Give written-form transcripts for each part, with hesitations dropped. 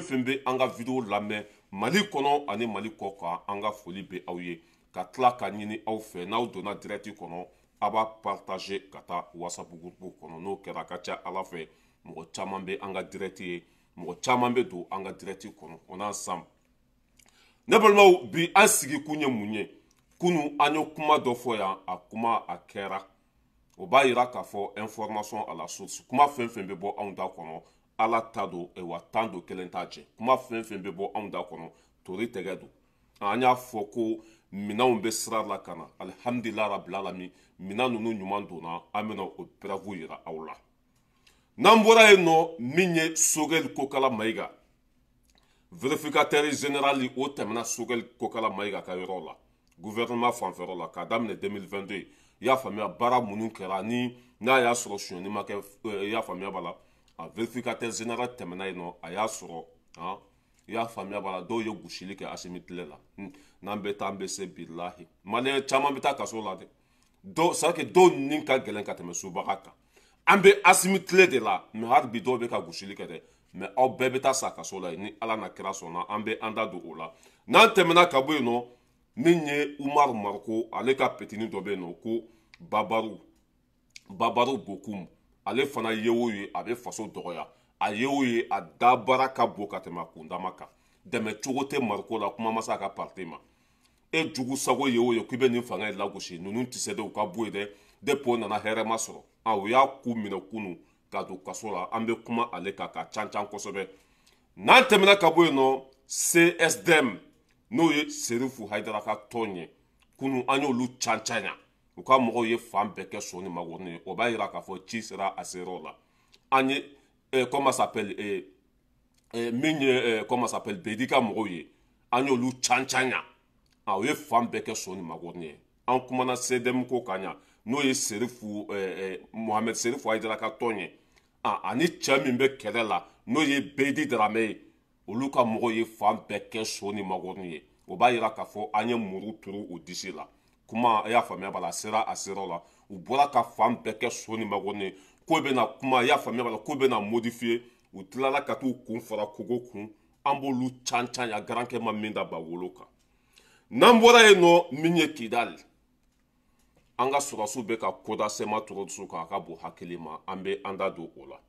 Fɛn bɛ an ka vidéo lamɛn Mali kɔnɔ ani Mali kɔ kan, an ka foli bɛ aw ye, ka tila ka ɲini aw fɛ, n'aw donna direct kɔnɔ, a b'a partager ka taa WhatsApp groupe kɔnɔ. N'o kɛra, a ka ca Ala fɛ, mɔgɔ caman bɛ an ka direct ye, mɔgɔ caman bɛ don an ka direct kɔnɔ. On est ensemble. Ne balimaw, bi an sigi kun ye mun ye? Kunu an ye kuma dɔ fɔ yan, a kuma a kɛra. O b'a yira k'a fɔ information à la source, kuma fɛn fɛn bɛ bɔ anw da kɔnɔ, Ala ta don wa tan don kelen t'a jɛ. Kuma fɛn fɛn bɛ bɔ anw da kɔnɔ, tori tɛgɛ don. An y'a fɔ ko minɛnw bɛ sira la ka na. Alihamudulila rabil alamin, minɛn ninnu ɲuman donna, an bɛna o preuve yira aw la. N'an bɔra yen nɔ, min ye Sogɛli Kokala Mayiga, vérificateur général, o tɛmɛna Sogɛli Kokala Mayiga ka yɔrɔ la, gouvernement fanfɛyɔrɔ la, k'a daminɛ 2022. I y'a faamuya, baara minnu kɛra ni n'a y'a sɔrɔ sonyɛni ma kɛ, i y'a faamuya b'a la. A vérificateur général tɛmɛna yen nɔ, a y'a sɔrɔ, i y'a faamuya b'a la, dɔw ye gosili kɛ Asimi tile la. N'an bɛ taa, an bɛ se bilahi, maliyɛn caman bɛ taa kaso la dɛ. Dɔw, c'est à dire que dɔw ni ka gɛlɛn ka tɛmɛ sobaga kan. An bɛ Asimi tile de la, mais hali bi dɔw bɛ ka gosili kɛ dɛ. Mais aw bɛɛ bɛ taa sa kaso la ni Ala na kira sɔnna. An bɛ an da don o la. N'an tɛmɛna ka bɔ yen nɔ, min ye Umaru Mariko, ale ka petini dɔ bɛ yen nɔ ko Babaru, Babaru Bokum, ale fana ye o ye, a bɛ faso dɔgɔya. A ye o ye, a dabara ka bon ka tɛmɛ a kundama kan. Dɛmɛ cogo tɛ Mariko la, kuma ma se a ka parti ma. E jugu sago ye o ye k'i bɛ nin fanga in lagosi, ninnu tɛ se dɛ, u ka bɔ yen dɛ. Depuis o nana, hɛrɛ ma sɔrɔ. A o y'a ku minɛ kunu ka don kaso la. An bɛ kuma ale kan ka can can kosɛbɛ. N'an tɛmɛna ka bɔ yen nɔ, CSDM, n'o ye Serifu Hayidara ka tɔn ye, kunu an y'olu can can yan. U ka mɔgɔw ye fan bɛɛ kɛ so ni magoroni ye. O b'a yira k'a fɔ ci sera a seyɔrɔ la. An ye comment s'appelle, min ye comment s'appelle, Bedi ka mɔgɔw ye, an y'olu can can yan. A o ye fan bɛɛ kɛ so ni magoroni ye. An kumana CDM ko kan yan, n'o ye Serifu Mohamed Serifu Hayidara ka tɔn ye, ani cɛ min bɛ kɛlɛ la, n'o ye Bedi Darame ye, olu ka mɔgɔw ye fan bɛɛ kɛ so ni magoroni ye. O b'a yira k'a fɔ an ye muru turu u disi la. Kuma, a y'a faamuya b'a la, a sera a seyɔrɔ la. U bɔra ka fan bɛɛ kɛ so ni magoroni ye ko bɛna kuma, i y'a faamuya b'a la, ko bɛna modifier. U tilala ka t'u kun fara kogo kun. An b'olu can can ya, garankɛ ma min da ba wolo kan. N'an bɔra yen nɔ, min ye Kidali, an ka sɔrɔsiw bɛ ka koda sɛma tɔrɔso kan, a ka bon hakili ma. An bɛ an da don o la.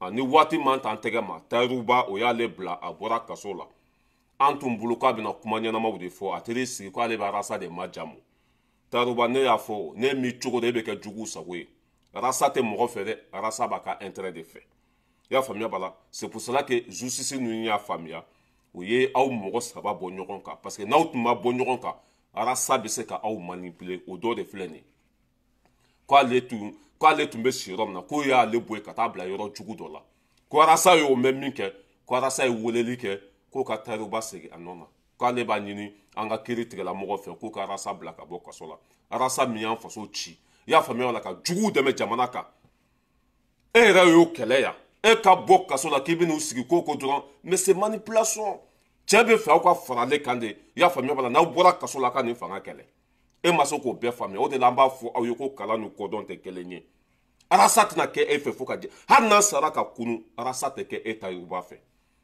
Ani waati man t'an tɛgɛ ma, Tayiruba, o y'ale bila, a bɔra kaso la. An tun bolo k'a bɛna kuma ɲɛnamaw de fɔ. A teri sigi k'ale bɛ arasa de majamu. Tayiruba, ne y'a fɔ, ne mi cogo de, e bɛ kɛ jugu sago ye. Arasa tɛ mɔgɔ fɛ dɛ, arasa b'a ka intérêt de fɛ. I y'a faamuya b'a la. C'est pour cela que justice ninnu y'a faamuya, o ye aw mɔgɔ saba bɔ ɲɔgɔn kan, parce que n'aw tun ma bɔ ɲɔgɔn kan, arasa bɛ se ka aw manipuler. O dɔ de filɛ nin ye, k'ale tun bɛ si yɔrɔ min na, k'o y'ale bɔ yen ka taa bila yɔrɔ jugu dɔ la, ko arasa y'o mɛn min kɛ, ko arasa ye weleli kɛ k'o ka Tayiruba segin a nɔ na, k'ale b'a ɲini an ka kiiri tigɛlamɔgɔ fɛ k'o ka arasa bila ka bɔ kaso la. Arasa min y'an faso ci, i y'a faamuya la, ka juguw dɛmɛ jamana kan, e yɛrɛ y'o kɛlɛ yan, e ka bɔ kaso la k'i bɛn'u sigi ko ko dɔrɔn. Mais c'est manipulation. Cɛ bɛ fɛ aw ka fara ale kan de, i y'a faamuya b'a la. N'aw bɔra kaso la, a ka nin fanga kɛlɛ. E ma se k'o bɛɛ faamuya. O de la an b'a fɔ aw ye ko kalan ni kɔdɔn tɛ kelen ye. Arasa tɛna kɛ e fɛ fo ka jɛ. Hali n'a sara ka kunu, arasa tɛ kɛ e ta ye. U b'a fɛ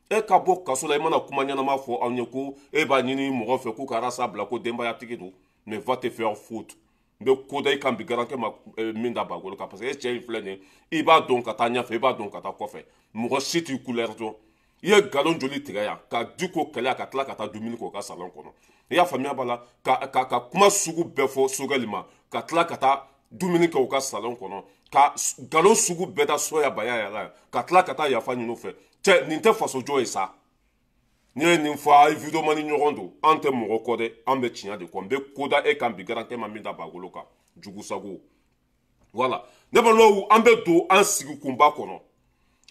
e ka bɔ kaso la, i mana kuma ɲɛnama fɔ anw ye ko e b'a ɲini mɔgɔ fɛ k'u ka arasa bila, ko denbayatigi don. Mais va te faire foutre. N bɛ ko da i kan bi, garankɛ ma min da bagolo kan, parce que e cɛ in filɛ nin ye, i b'a dɔn ka taa ɲɛfɛ, i b'a dɔn ka taa kɔfɛ, mɔgɔ si t'i couleur dɔn. I ye nkalon joli tigɛ yan ka di ko kɛlɛ, ka tila ka taa dumuni k'o ka salon kɔnɔ. I y'a faamuya b'a la, ka kuma sugu bɛɛ fɔ Sogɛli ma, ka tila ka taa dumuni kɛ u ka salon kɔnɔ, ka nkalon sugu bɛɛ da soya baya yɛrɛ, ka tila ka taa yafa ɲini u fɛ. Cɛ, nin tɛ fasojɔ ye sa. N'i ye nin fɔ, a ye vidéo mani ɲɔgɔn don. An tɛ mɔgɔ kɔ dɛ, an bɛ tiɲɛ de kɔ. N bɛ ko da e kan bi, garankɛ ma min da bagolo kan, jugu sago. Voilà, ne balimaw, an bɛ don an sigi kunba kɔnɔ.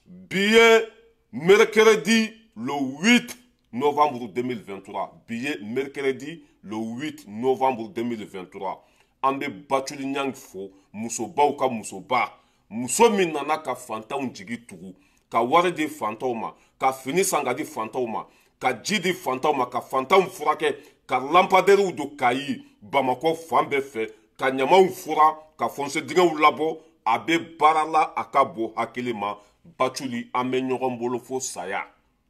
Bi ye mercredi le 8 novembre 2023. Bi ye mercredi le 8 novembre 2023. An bɛ Batuli Ɲangi fo, musobaw ka musoba, muso min nana ka fantanw jigi tugu, ka wari di fantanw ma, ka fini san ka di fantanw ma, ka ji di fantanw ma, ka fantanw furakɛ, ka lampadaires don Kayi, Bamakɔ fan bɛɛ fɛ, ka ɲamaw fura, ka fossé dingɛw labɔ. A bɛ baara la, a ka bon hakili ma. Batuli, an bɛ ɲɔgɔn bolo fo saya.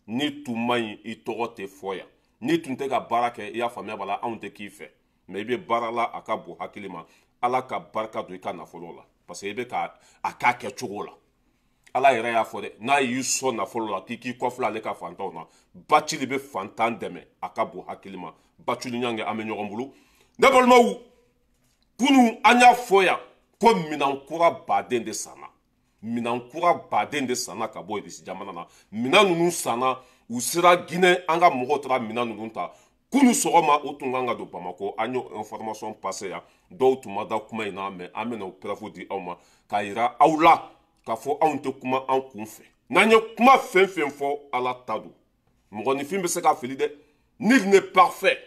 Ni tun man ɲi, i tɔgɔ tɛ fɔ yan. Ni tun tɛ ka baara kɛ, i y'a faamuya b'a la, anw tɛ k'i fɛ. Mais i bɛ baara la, a ka bon hakili ma. Ala ka barika don i ka nafolo la, parce que i bɛ ka a k'a kɛ cogo la. Ala yɛrɛ y'a fɔ dɛ, n'a y'i sɔn nafolo la, k'i k'i kɔfilɛ ale ka fantanw na. Bacili bɛ fantan dɛmɛ, a ka bon hakili ma. Bacili ɲange, an bɛ ɲɔgɔn bolo. Ne balimaw, kunun an y'a fɔ yan ko minan kura baden de sanna. Minan kura baden de sanna ka bɔ Irisi jamana na. Minan ninnu sanna, u sera Guinée, an ka mɔgɔw taara minan ninnu ta. Kunu sɔgɔma u tun kan ka don Bamako, an y'o information passé yan. Dɔw tun ma da kuma in na, mais an bɛna o preuve di aw ma k'a yira aw la k'a fɔ anw tɛ kuma an kun fɛ. N'an ye kuma fɛn fɛn fɔ, Ala ta don. Mɔgɔninfin bɛ se ka fili dɛ, nul n'est parfait,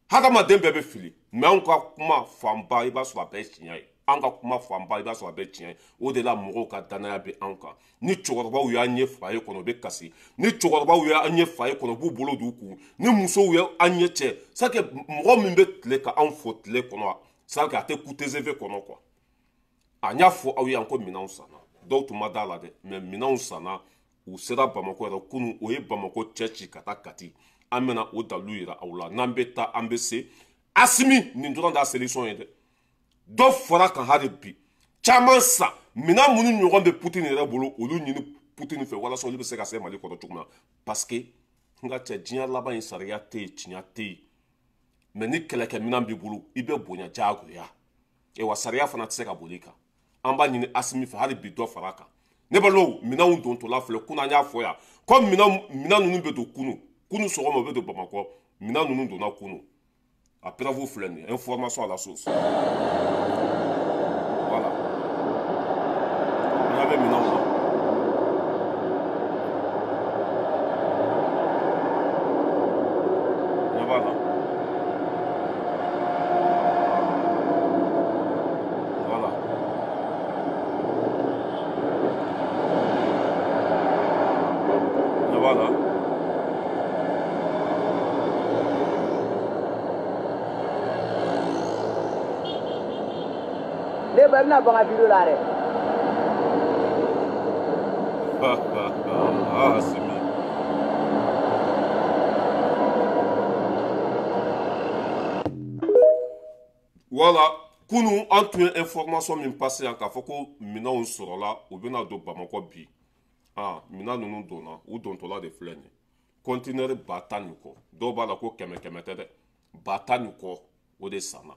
hadamaden bɛɛ bɛ fili, mais anw ka kuma fanba, i b'a sɔrɔ a bɛɛ ye tiɲɛ ye. An ka kuma fanba, i b'a sɔrɔ a bɛɛ tiɲɛ ye. O de la mɔgɔw ka danaya bɛ anw kan. Ni cɛkɔrɔbaw y'an ye foyer kɔnɔ, u bɛ kasi. Ni cɛkɔrɔbaw y'an ye foyer kɔnɔ, u b'u bolo d'u kun. Ni musow y'an ye cɛ, c'est que mɔgɔ min bɛ tile ka anw fo tile kɔnɔ, c'est que a tɛ ku TGV kɔnɔ quoi. A y'a fɔ aw ye yan ko minɛnw sanna, dɔw tun ma da la dɛ, mais minɛnw sanna, u sera Bamakɔ yɛrɛ kunun. O ye Bamakɔ cɛ ci ka taa Kati. An bɛna o dalilu yira aw la. N'an bɛ taa, an bɛ se. Asimi, nin dɔrɔn t'a solution ye dɛ, dɔ fara kan hali bi. Caman san minɛn minnu ɲɔgɔn bɛ Putini yɛrɛ bolo, olu ɲini Putini fɛ walasa olu bɛ se ka se Mali kɔnɔ cogo min na. Parce que n ka cɛ, diɲɛ laban in, sariya tɛ yen, tiɲɛ tɛ yen. Mais ni kɛlɛkɛminɛn b'i bolo, i bɛ bonya diyagoya. Wa sariya fana tɛ se ka boli i kan. An b'a ɲini Asimi fɛ hali bi, dɔ fara a kan. Ne balimaw, minɛnw dontɔla filɛ. Kunun an y'a fɔ yan ko minɛn ninnu bɛ don kunu. Kunu sɔgɔma u bɛ don Bamakɔ. Minɛn ninnu donna kunu, a preuve filɛ nin ye, information à la source. Voilà, an ɲɛ bɛ minɛnw na. Ɲɛ b'a la. Voilà, ɲɛ b'a la. Ne ba bɛna bɔ n ka vidéo la dɛ. Ah, Assimi. Voilà, kunu an tun ye information min passé yan k'a fɔ ko minɛnw sɔrɔla, u bɛna don Bamakɔ bi. Ah, minɛn ninnu donna, u dontɔla de filɛ nin ye. Conteneur 10 000 ni kɔ, dɔw b'a la ko kɛmɛ kɛmɛ tɛ dɛ, 10 000 ni kɔ, o de sanna.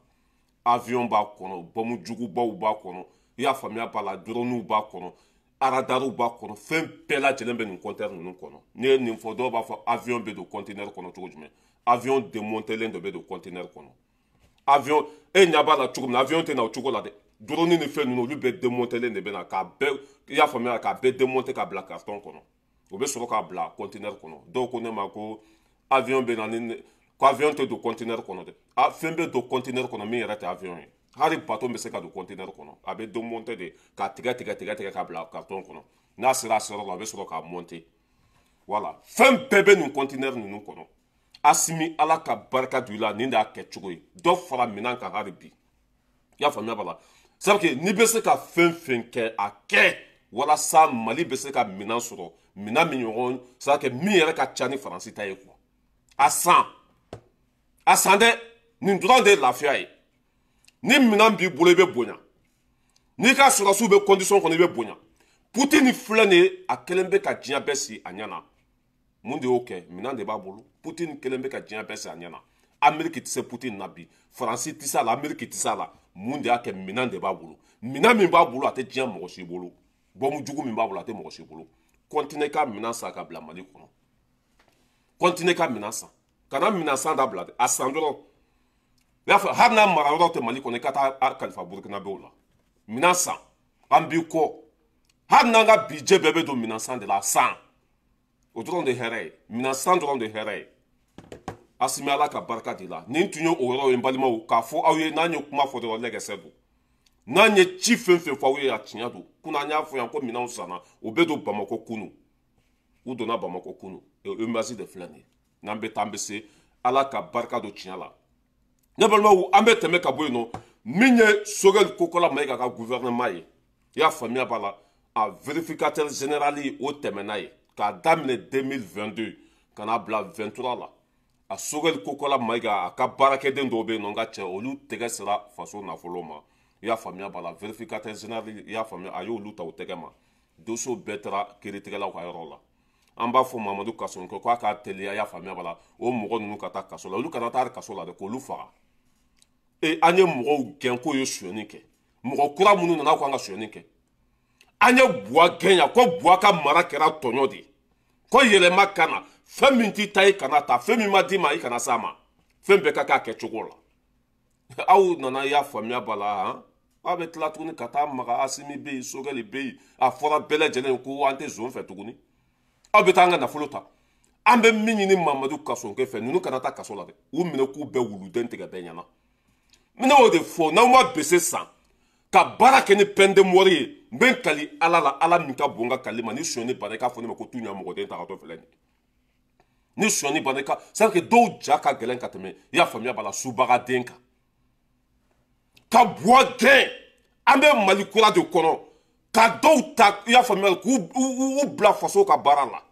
Avion b'a kɔnɔ, bɔmu jugubaw b'a kɔnɔ, i y'a faamuya b'a la, dronew b'a kɔnɔ, radarw b'a kɔnɔ, fɛn bɛɛ lajɛlen bɛ nin conteneur ninnu kɔnɔ. N'i ye nin fɔ, dɔw b'a fɔ avion bɛ don conteneur kɔnɔ cogo jumɛn? Avion démontelen dɔ bɛ don conteneur kɔnɔ. Avion, e ɲɛ b'a la cogo min na, avion tɛ na o cogo la dɛ. Drone ni fɛn ninnu, olu bɛɛ démontelen de bɛ na k'a bɛɛ, i y'a faamuya, k'a bɛɛ démonter k'a bila carton kɔnɔ, u bɛ sɔrɔ k'a bila conteneur kɔnɔ. Dɔw ko ne ma ko avion bɛ na ni ko avion tɛ don conteneur kɔnɔ dɛ. A fɛn bɛ don conteneur kɔnɔ min yɛrɛ tɛ avion ye, hali bateau bɛ se ka don conteneur kɔnɔ. A bɛ démonter de k'a tigɛ tigɛ tigɛ tigɛ k'a bila carton kɔnɔ. N'a sera a seyɔrɔ la, a bɛ sɔrɔ k'a monter. Voilà, fɛn bɛɛ bɛ nin conteneur ninnu kɔnɔ. Asimi, Ala ka barika don i la, nin de y'a kɛcogo ye. Dɔ fara minɛn kan hali bi, i y'a faamuya b'a la. C'est que n'i bɛ se ka fɛn fɛn kɛ, a kɛ walasa Mali bɛ se ka minɛn sɔrɔ, minɛn min ɲɔgɔn, c'est à dire min yɛrɛ ka ca ni Faransi ta ye quoi. A san, a san dɛ, nin dɔrɔn de ye lafiya ye. Ni minɛn b'i bolo, i bɛ bonya. N'i ka sɔrɔsiw bɛ condition kɔnɔ, i bɛ bonya. Putini filɛ nin ye, a kɛlen bɛ ka diɲɛ bɛɛ si a ɲɛ na. Mun de y'o kɛ? Minɛn de b'a bolo. Putini kɛlen bɛ ka diɲɛ bɛɛ si a ɲɛ na. Ameriki tɛ se Putini na bi, Faransi tɛ se a la, Ameriki tɛ se a la. Mun de y'a kɛ? Minɛn de b'a bolo. Minɛn min b'a bolo, a tɛ diɲɛ mɔgɔ si bolo. Bɔnmu jugu min b'a bolo, a tɛ mɔgɔ si bolo. Continuer ka minɛn san ka bila Mali kɔnɔ. Continuer ka minɛn san, kana minɛn san dabila dɛ, a san dɔrɔn. I y'a fɔ, hali n'a mara yɔrɔ tɛ Mali kɔnɔ, i ka taa a kalifa Burukinabew la. Minɛn san, an b'i kɔ. Hali n'an ka budget bɛɛ bɛ don minɛn san de la, a san, o dɔrɔn de hɛrɛ ye. Minɛn san dɔrɔn de hɛrɛ ye. Asimi, Ala ka barika de la. Nin tun ye o yɔrɔ ye, n balimaw, k'a fɔ aw ye. N'an ye kuma fɔ dɔrɔn, lɛgɛsɛ don. N'an ye ci fɛn fɛn fɔ aw ye, a tiɲɛ don. Kunun an y'a fɔ yan ko minɛnw sanna, o bɛ don Bamakɔ kunu. U donna Bamakɔ kunu. Image de filɛ nin ye. N'an bɛ taa, an bɛ se. Ala ka barika don tiɲɛ la. Ne balimaw, an bɛ tɛmɛ ka bɔ yen nɔ. Min ye Sogɛli Kokola Mayiga ka gouvernement ye, i y'a faamuya b'a la, a vérificateur général, o tɛmɛna ye. K'a daminɛ 2022 ka n'a bila 23 la, a Sogɛli Kokola Mayiga, a ka baarakɛden dɔw bɛ yen nɔ, n ka cɛ, olu tɛgɛ sera faso nafolo ma. I y'a faamuya b'a la, vérificateur général, i y'a faamuya, a y'olu ta u tɛgɛ ma. Dossier bɛɛ taara kiiritigɛlaw ka yɔrɔ la. An b'a fɔ Mamadu Kasɔnkɛ k'a k'a teliya, i y'a faamuya b'a la, o mɔgɔ ninnu ka taa kaso la. Olu kana taa kaso la dɛ, k'olu faga. E, an ye mɔgɔw gɛn k'o ye sonyɛni kɛ. Mɔgɔ kura minnu nana k'an ka sonyɛni kɛ. An ye Buwa gɛn yan ko Buwa ka mara kɛra tɔɲɔ de ye, ko yɛlɛma ka na. Fɛn min t'i ta ye, kana ta. Fɛn min ma d'i ma, i kana s'a ma. Fɛn bɛɛ ka k'a kɛcogo la. Aw nana, i y'a faamuya b'a la, han, aw bɛ tila tuguni ka taa maga. Asimi bɛ yen, Sogɛli bɛ yen, a fɔra bɛɛ lajɛlen ko an tɛ zon fɛ tuguni. Aw bɛ taa an ka nafolo ta. An bɛ min ɲini Mamadu Kasɔnkɛ fɛ, ninnu kana taa kaso la dɛ, u minɛ k'u bɛɛ wuluden tigɛ bɛɛ ɲɛna. Ne y'o de fɔ, n'aw ma bese san ka baara kɛ ni peine de mort ye, n bɛ n kali Ala la, Ala min ka bon ka kali ma, ni sonyɛni banna, i k'a fɔ ne ma ko tu ɲa mɔgɔden ta ka to filɛ nin ye. Ni sonyɛni banna, i ka c'est à dire que dɔw ja ka gɛlɛn ka tɛmɛ, i y'a faamuya b'a la, subagaden kan ka Buwa gɛn. An bɛ Mali kura de kɔnɔ, ka dɔw ta, i y'a faamuya, k'u u bila faso ka baara la.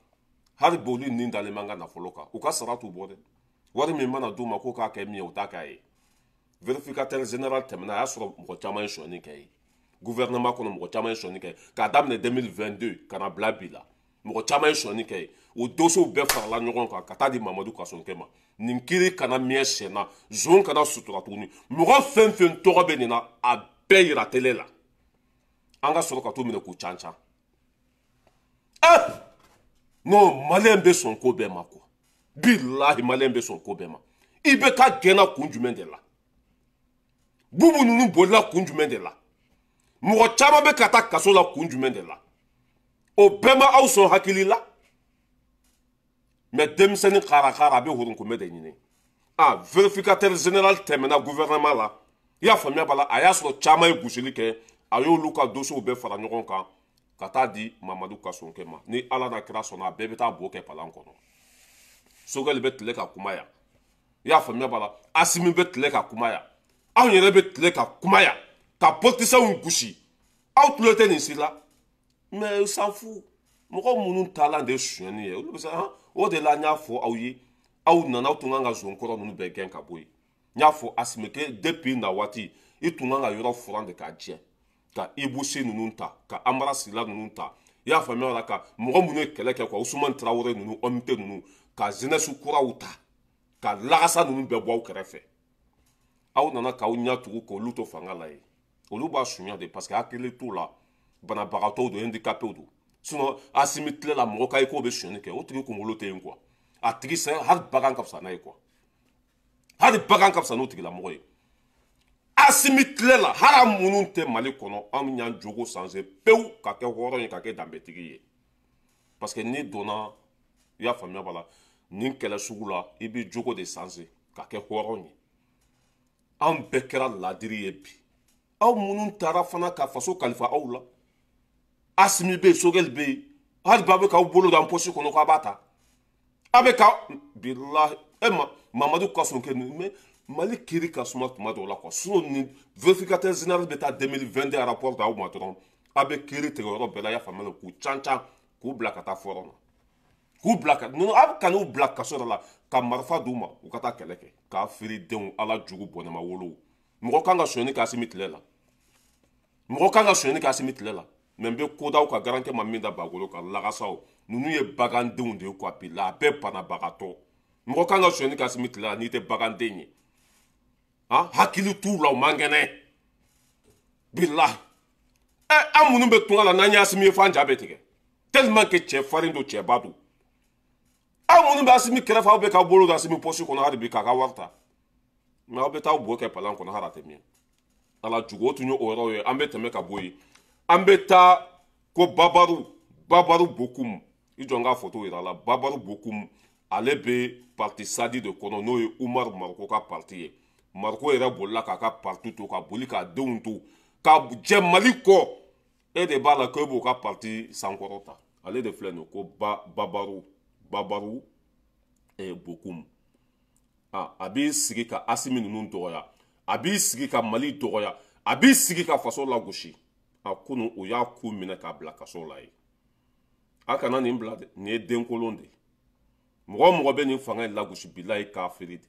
Hali bi olu nin dalen b'an ka nafolo kan, u ka sara t'u bɔ dɛ. Wari min mana d'u ma k'o k'a kɛ min ye, o t'a k'a ye. Vérificateur général tɛmɛna, a y'a sɔrɔ mɔgɔ caman ye sonyɛni kɛ ye gouvernement kɔnɔ. Mɔgɔ caman ye sonyɛni kɛ k'a daminɛ 2022 ka na bila bi la. Mɔgɔ caman ye sonyɛni kɛ ye. O dossiers bɛɛ farala ɲɔgɔn kan ka taa di Mamadu Kasɔnkɛ ma. Nin kiiri kana mɛn sɛnna, zon kana sutura tuguni. Mɔgɔ fɛn fɛn tɔgɔ bɛ nin na, a bɛɛ yira télé la, an ka sɔrɔ ka t'u minɛ k'u can can. Eh non, maliyɛn bɛ sɔn ko bɛɛ ma quoi. Bilahi, maliyɛn bɛ sɔn ko bɛɛ ma. I bɛ ka gɛnna kun jumɛn de la? Bubu ninnu bolila kun jumɛn de la? Mɔgɔ caman bɛ ka taa kaso la kun jumɛn de la? O bɛɛ ma aw sɔn hakili la. Mɛ denmisɛnnin karakara, a bɛ horunkunbɛ de ɲini. A vérificateur général tɛmɛna gouvernement la, i y'a faamuya b'a la, a y'a sɔrɔ caman ye gosili kɛ. A y'olu ka dossiers bɛɛ fara ɲɔgɔn kan ka taa di Mamadu Kasɔnkɛ ma. Ni Ala n'a kira sɔnna, a bɛɛ bɛ taa bo kɛ palan kɔnɔ. Sogɛli bɛ tile ka kuma yan, i y'a faamuya b'a la, Asimi bɛ tile ka kuma yan, anw yɛrɛ bɛ tile ka kuma yan ka politiciens gosi. Aw tulo tɛ nin si la, mais s'en fout. Mɔgɔ minnu taalan de ye sonyɛni ye, olu bɛ se han. O de la n y'a fɔ aw ye, aw nana, aw tun kan ka zon kɔrɔ ninnu bɛɛ gɛn ka bɔ yen. N y'a fɔ Asimi ke depuis na waati, i tun kan ka yɔrɔ furan de k'a jɛ, ka Ibusi ninnu ta, ka Amara Sila ninnu ta, i y'a faamuya la, ka mɔgɔ minnu ye kɛlɛ kɛ quoi, Usumani Tarawele ninnu, OMT ninnu, ka jeunesse kuraw ta, ka lagasa ninnu bɛɛ bɔ aw kɛrɛfɛ. Aw nana k'aw ɲɛ tugu k'olu to fanga la ye. Olu b'a sunya de parce que hakili t'u la, banabagatɔw don, handicapéw don. Sinon Asimi tile la, mɔgɔ ka ye k'o bɛ sonyɛni kɛ, o tigi kunkolo tɛ yen quoi. A tigi sɛ, hali bagan ka fisa n'a ye quoi, hali bagan ka fisa n'o tigilamɔgɔ ye. Asimi tile la, hali minnu tɛ Mali kɔnɔ, anw y'an jogo changer pewu ka kɛ hɔrɔn ye, ka kɛ danbetigi ye, parce que n'i donna, i y'a faamuya b'a la, nin kɛlɛ sugu la, i b'i jogo de changer ka kɛ hɔrɔn ye. Anw bɛɛ kɛra ladiri ye bi. Aw minnu taara fana ka faso kalifa aw la, Asimi bɛ yen, Sogɛli bɛ yen, hali bi a bɛ k'aw bolo don an pɔsi kɔnɔ k'a b'a ta. A bɛ ka bilahi e ma Mamadu Kasɔnkɛ nin. Mais Mali kiiri ka suma tuma dɔw la quoi. Sinon ni vérificateur général bɛ taa 2022 rapport d'aw ma dɔrɔn, a bɛ kiiri tigɛ yɔrɔ bɛɛ la, i y'a faamuya, k'u can can, k'u bila ka taa fɔrɔn na, k'u bila ka ninnu, a bɛ ka n'u bila kaso yɛrɛ la, ka marifa d'u ma, u ka taa kɛlɛ kɛ, k'a feere denw. Ala jugu bɔnɛma wolo. Mɔgɔ kan ka sonyɛni kɛ Asimi tile la, mɔgɔ kan ka sonyɛni kɛ Asimi tile la. Mɛ n bɛ kodaw ka garankɛ ma min da bagolo kan, lagasaw ninnu ye bagandenw de ye quoi. Bi la, a bɛɛ banabagatɔ. Mɔgɔ kan ka sonyɛni kɛ Asimi tile la n'i tɛ baganden ye? Han, hakili t'u la, u man kɛnɛ bilahi. Ɛ, an minnu bɛ tunga la, n'an ye Asimi ye f'an ja bɛ tigɛ, tellement que cɛ farin don, cɛba don. Aw minnu bɛ Asimi kɛrɛfɛ, aw bɛ k'aw bolo don Asimi pɔsi kɔnɔ hali bi k'a ka wari ta, mɛ aw bɛ taa bo kɛ palan kɔnɔ, hali a tɛ mɛn. Ala jugu, o tun ye o yɔrɔ ye. An bɛ tɛmɛ ka bɔ yen, an bɛ taa ko Babaru Bokum. I jɔ n ka photo yira la. Babaru Bokum, ale bɛ parti Sadi de kɔnɔ, n'o ye Umaru Mariko ka parti ye. Mariko yɛrɛ bolila k'a ka parti to, ka boli k'a denw to, ka jɛ Mali kɔ. E de b'a la ko e b'o ka parti sankɔrɔ ta. Ale de filɛ nin ye ko Babaru Bokum. A b'i sigi ka Asimi ninnu dɔgɔya, a b'i sigi ka Mali dɔgɔya, a b'i sigi ka faso lagosi. A kunu, o y'a ku minɛ k'a bila kaso la ye. A kana nin bila dɛ, nin ye denkolon de ye. Mɔgɔ o mɔgɔ bɛ nin fanga in lagosi, bilahi kafiri de.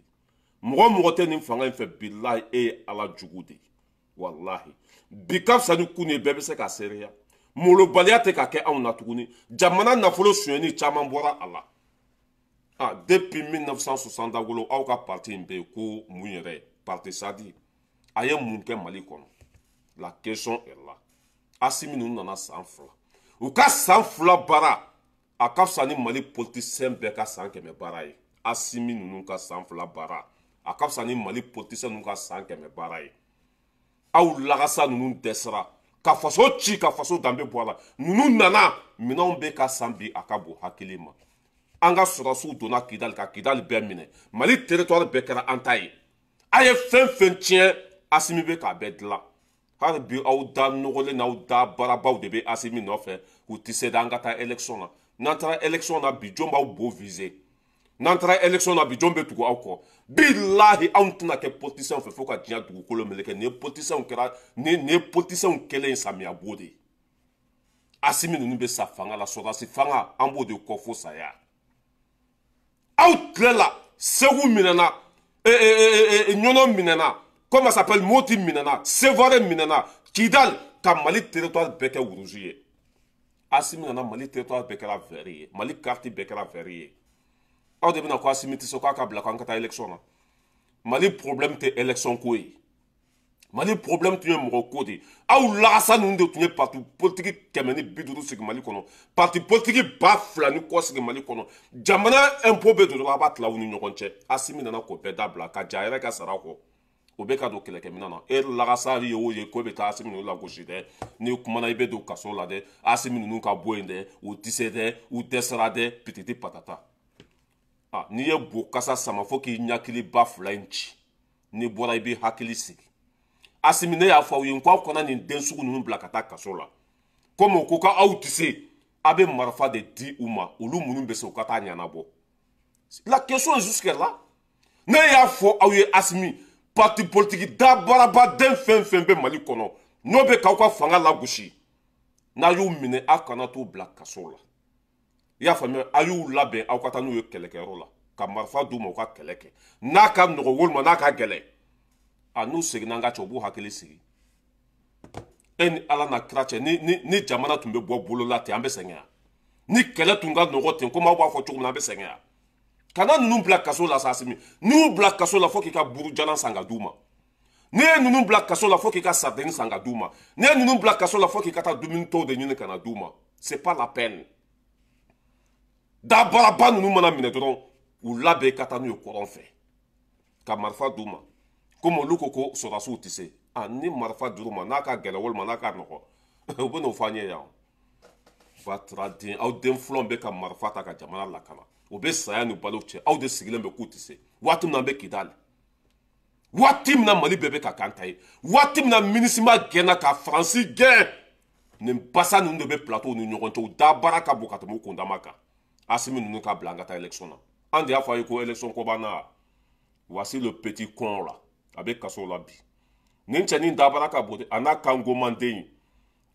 Mɔgɔ o mɔgɔ tɛ nin fanga in fɛ, bilahi e ye ala jugu de ye. Walahi bi ka fisa ni kun ye, bɛɛ bɛ se ka seereya. Molobaliya tɛ ka kɛ anw na tuguni. Jamana nafolo sonyɛni caman bɔra a la. Ah, depuis 1960 aw ka parti in bɛ yen ko mun yɛrɛ parti sadi a ye mun kɛ Mali kɔnɔ? La question est là. Asimi ninnu nana san 2, u ka san 2 baara a ka fisa ni Mali politicien bɛɛ ka san 100 baara ye. Asimi ninnu ka san 2 baara a ka fisa ni Mali politicien ninnu ka san 100 baara ye. Aw lagasa ninnu dɛsɛra ka faso ci, ka faso danbe bɔ a la. Ninnu nana minɛnw bɛ ka san bi a ka bon hakili ma. An ka sɔrɔdasiw donna Kidali ka Kidali bɛɛ minɛ, Mali territoire bɛɛ kɛra an ta ye. A ye fɛn fɛn tiɲɛ, Asimi bɛ k'a bɛɛ dilan. Hali bi aw da nɔgɔlen n'aw da baarabaw de bɛ Asimi nɔfɛ, u tɛ se an ka taa élection na. N'an taara élection na bi, jɔn b'aw bo viser? N'an taara élection na bi, jɔn bɛ tugu aw kɔ? Bilahi anw tɛna kɛ politicien fɛ fo ka diɲɛ dugukolo meleke. Nin ye politicien kɛra, nin ye politicien kɛlen ye samiya bo de ye. Asimi ninnu bɛ sa fanga la, sɔrɔdasi fanga an b'o de kɔ fo saya. Aw tile la Segu minɛna, Ɲɔnɔ minɛna, comment ça s'appelle, Moti minɛna, Sevare minɛna, Kidal, ka Mali territoire bɛɛ kɛ wuruzu ye. Asimi nana, Mali territoire bɛɛ kɛra vert ye, Mali carte bɛɛ kɛra vert ye. Aw de bɛna ko Asimi tɛ se k'a ka bila k'an ka taa élection na. Mali problème tɛ élection ko ye, Mali problème tun ye mɔgɔ ko de ye. Aw lagasa ninnu de tun ye parti politique 150 sigi Mali kɔnɔ, parti politique 2000 ni kɔ sigi Mali kɔnɔ. Jamana impôt bɛ don dɔrɔn, a b'a tila aw ni ɲɔgɔn cɛ. Asimi nana k'o bɛɛ dabila ka ja yɛrɛ ka sara kɔ, o bɛ ka don kɛlɛkɛminɛn na. E lagasa ye o ye ko bɛ taa Asimi ninnu lagosi dɛ, n'i kumana i bɛ don kaso la dɛ. Asimi ninnu ka bɔ yen dɛ, u tɛ se dɛ, u dɛsɛra dɛ, pititi patata. Ah, n'i ye bo kasa sama fo k'i ɲakiliba 2 in ci, n'i bɔra i b'i hakili sigi. Asimi ne y'a fɔ aw ye n ko aw kana nin den sugu ninnu bila ka taa kaso la. Komi u ko k'aw tɛ se, a bɛ marifa de di u ma, olu minnu bɛ se u ka taa ɲɛnabɔ. La question est jusque là. Ne y'a fɔ aw ye Asimi, parti politique dabarabaden fɛn fɛn bɛ Mali kɔnɔ n'o bɛ k'aw ka fanga lagosi, n'a y'u minɛ aw kana t'u bila kaso la. I y'a faamuya? A y'u labɛn aw ka taa n'u ye kɛlɛkɛyɔrɔ la ka marifa d'u ma u ka kɛlɛ kɛ, n'a ka nɔgɔ walima n'a ka gɛlɛn. A n'u seginna an ka cɛ, u b'u hakili sigi. E ni ala na kira cɛ, ni jamana tun bɛ bɔ bolo la ten, an bɛ sɛgɛn yan. Ni kɛlɛ tun ka nɔgɔ ten, komi aw b'a fɔ cogo min na, an bɛ sɛgɛn yan. Kana ninnu bila kaso la sa Asimi. N'i y'u bila kaso la, fo k'i ka burujalan san ka d'u ma. N'i ye ninnu bila kaso la, fo k'i ka sardine san ka d'u ma. N'i ye ninnu bila kaso la, fo k'i ka taa dumuni tɔw de ɲini ka na d'u ma. C'est pas la peine. Dabaraba ninnu mana minɛ dɔrɔn, u labɛn ka taa n'u ye kɔrɔn fɛ ka marifa d'u ma. Komi olu ko ko sɔrɔdasiw tɛ se, ah, ni marifa dir'u ma, n'a ka gɛlɛn walima n'a ka nɔgɔ, u bɛ n'o fɔ an ye yan. Batara den, aw den fɔlɔ bɛ ka marifa ta ka jamana lakana, o bɛ saya ni balo cɛ, aw de sigilen bɛ k'u tɛ se. Waati min na an bɛ Kidali, waati min na Mali bɛɛ bɛ ka k'an ta ye, waati min na MINUSMA gɛnna ka Faransi gɛn, nin basa ninnu de bɛ plateau ni ɲɔgɔn cɛ, u da baara ka bon ka tɛmɛ u kundama kan. Asimi ninnu ka bila an ka taa élection na. An de y'a fɔ a ye ko élection ko b'an na. Voici le petit con là, a bɛ kaso la bi. Nin cɛnin dabara ka bon, a n'a kan gomanden ye.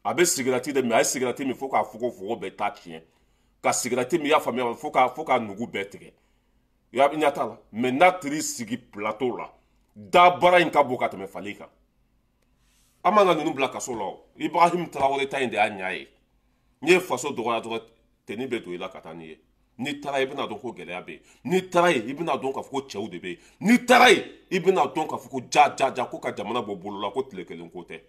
A bɛ sigirati de min, a ye sigirati min fo k'a fogofogo bɛɛ ta tiɲɛ, ka sigirati min, i y'a faamuya, fo ka nugu bɛɛ tigɛ. I ɲɛ t'a la, mais n'a teri sigi plateau la, dabara in ka bon ka tɛmɛ fali kan. An man ka ninnu bila kaso la o. Ibrahim Traoré ta in de y'a ɲɛ ye. N'i ye faso dɔgɔya dɔrɔn, tenue bɛ don i la ka taa n'i ye. N'i taara i bɛna dɔn ko gɛlɛya bɛ yen. N'i taara yen, i bɛna dɔn k'a fɔ ko cɛw de bɛ yen. N'i taara yen, i bɛna dɔn k'a fɔ ko ja ja ja ko ka jamana bɔ bolo la, ko tile kelen ko tɛ.